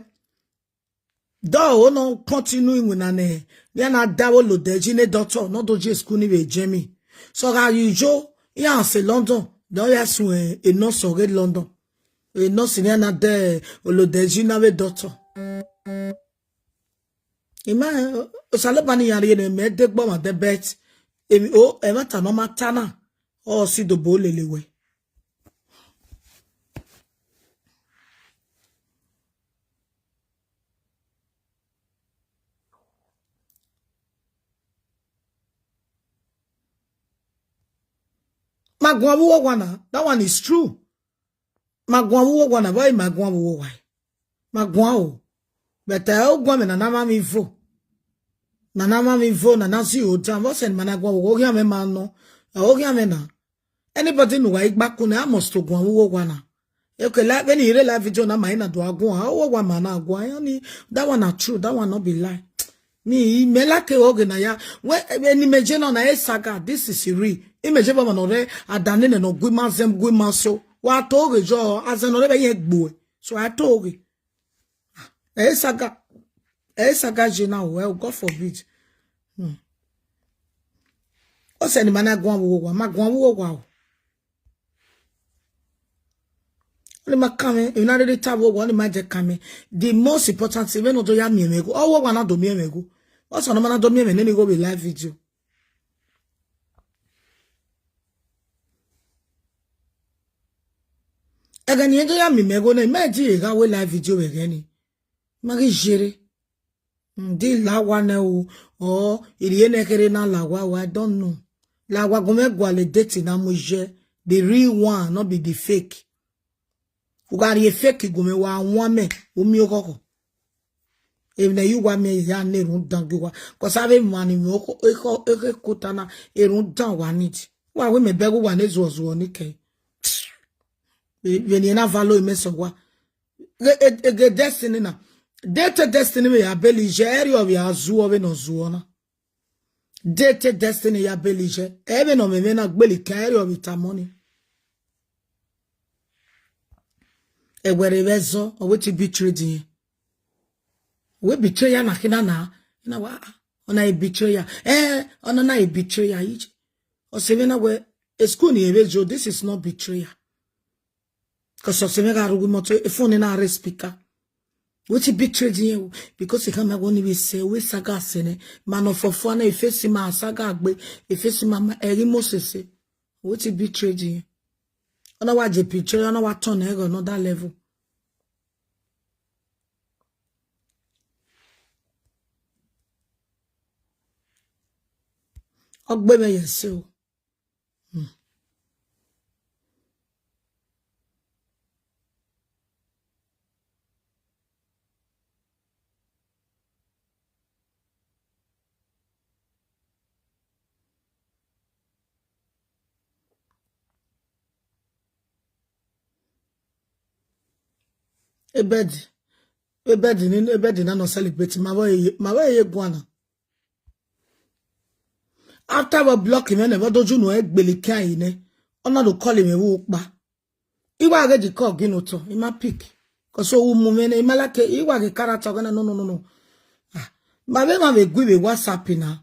Do o no continue in wina ne. Ni na da wo lo de ji ne doctor. No do je school ni we je mi. So ga you jo. Ya se London. Do ya su e, e no so ge London. E no si ni na de o lo de ji na we doctor. Ima, eh, Osaloba ni yari ne me de gbo ma de bet. Emi o, e ma ta no ma ta na. O si do bo lele we. Magwan wo wa na. That one is true. Magwan wo wa na, why magwan wo wa? Magwan o. But I o gwan me na na ma mi vo. Na na ma mi vo, na na si o dan. What send mana gwan wo, o gyan me ma no. O gyan me na. Anybody no wa igba kun, I must to gwan wo wa na. Okay, like, when you realize video na ma ina do agwan, o wa ma na agwan. Ani, that one na true, that one no be lie. Mi, me like oge na ya. We, e, ni meje no na e saga, this is real. I meje ba ma no re, adane ne no gwi ma zem, gwi ma so. Wa to oge jo, azen no re be ye gbo e. So I to oge. E saga. E saga je na o, well, God forbid. Hmm. O se ni mana gwan wo wa, ma gwan wo wa o. Ni ma kame, you know, the tabo, what am I just coming? The most important thing, when do ya mi me go. Oh, what na do mi me go. What's on mana do mi me, then you go be live video. Ega ni ejo ya mi mego ne, me ji ega we live video we gani. Magi jere. Ndi lawa ne o, o, iri ene kere na lawa o, I don't know. Lawa gome gwale date na mo je, the real one, not be the fake. Ugari e fake gome wa wame, umi okoko. Even you wa me ya ne run dangi wa. Cause ave money me oko, eko, eko kutana, e run dan wa niti. Wa we me begu wa ne zuo zuo ni ke. Veni na valo me so wa. Ge, e, e, ge destiny na. Date destiny me ya beli je eri of ya zuo we no zuo na. Date destiny ya beli je. Ebe no me me na gbeli ka eri of ita money. E were ve zo, o we ti betray di. We betrayer na kina na. Na wa, ona e betrayer. Eh, ona na e betrayer. Ije. O se me na we, e school ni ebe jo, this is not betrayer. Cause o se me ga rugu moto, e phone na re speaker. We ti betray di o, because e kama go ni we se, we saga se ne. Ma no fofo na e face ma saga gbe, e face ma, ma, eri mo se se. We ti betray di. Ona wa je betray, ona wa turn e go another level. Ogbe me yes o. Hmm. Ebedi. Ebedi ni, ebedi na no celebrate. Ma wa ye, ma wa ye guana. After we block him, and we do you know e gbele kai ne. Ona do call him e wo pa. Iwa ge di call gino to, ima pick. Cause o mu me ne, ima like, iwa ge character gana, no, no, no, no. Ah, ma be ma be gwi be WhatsApp na.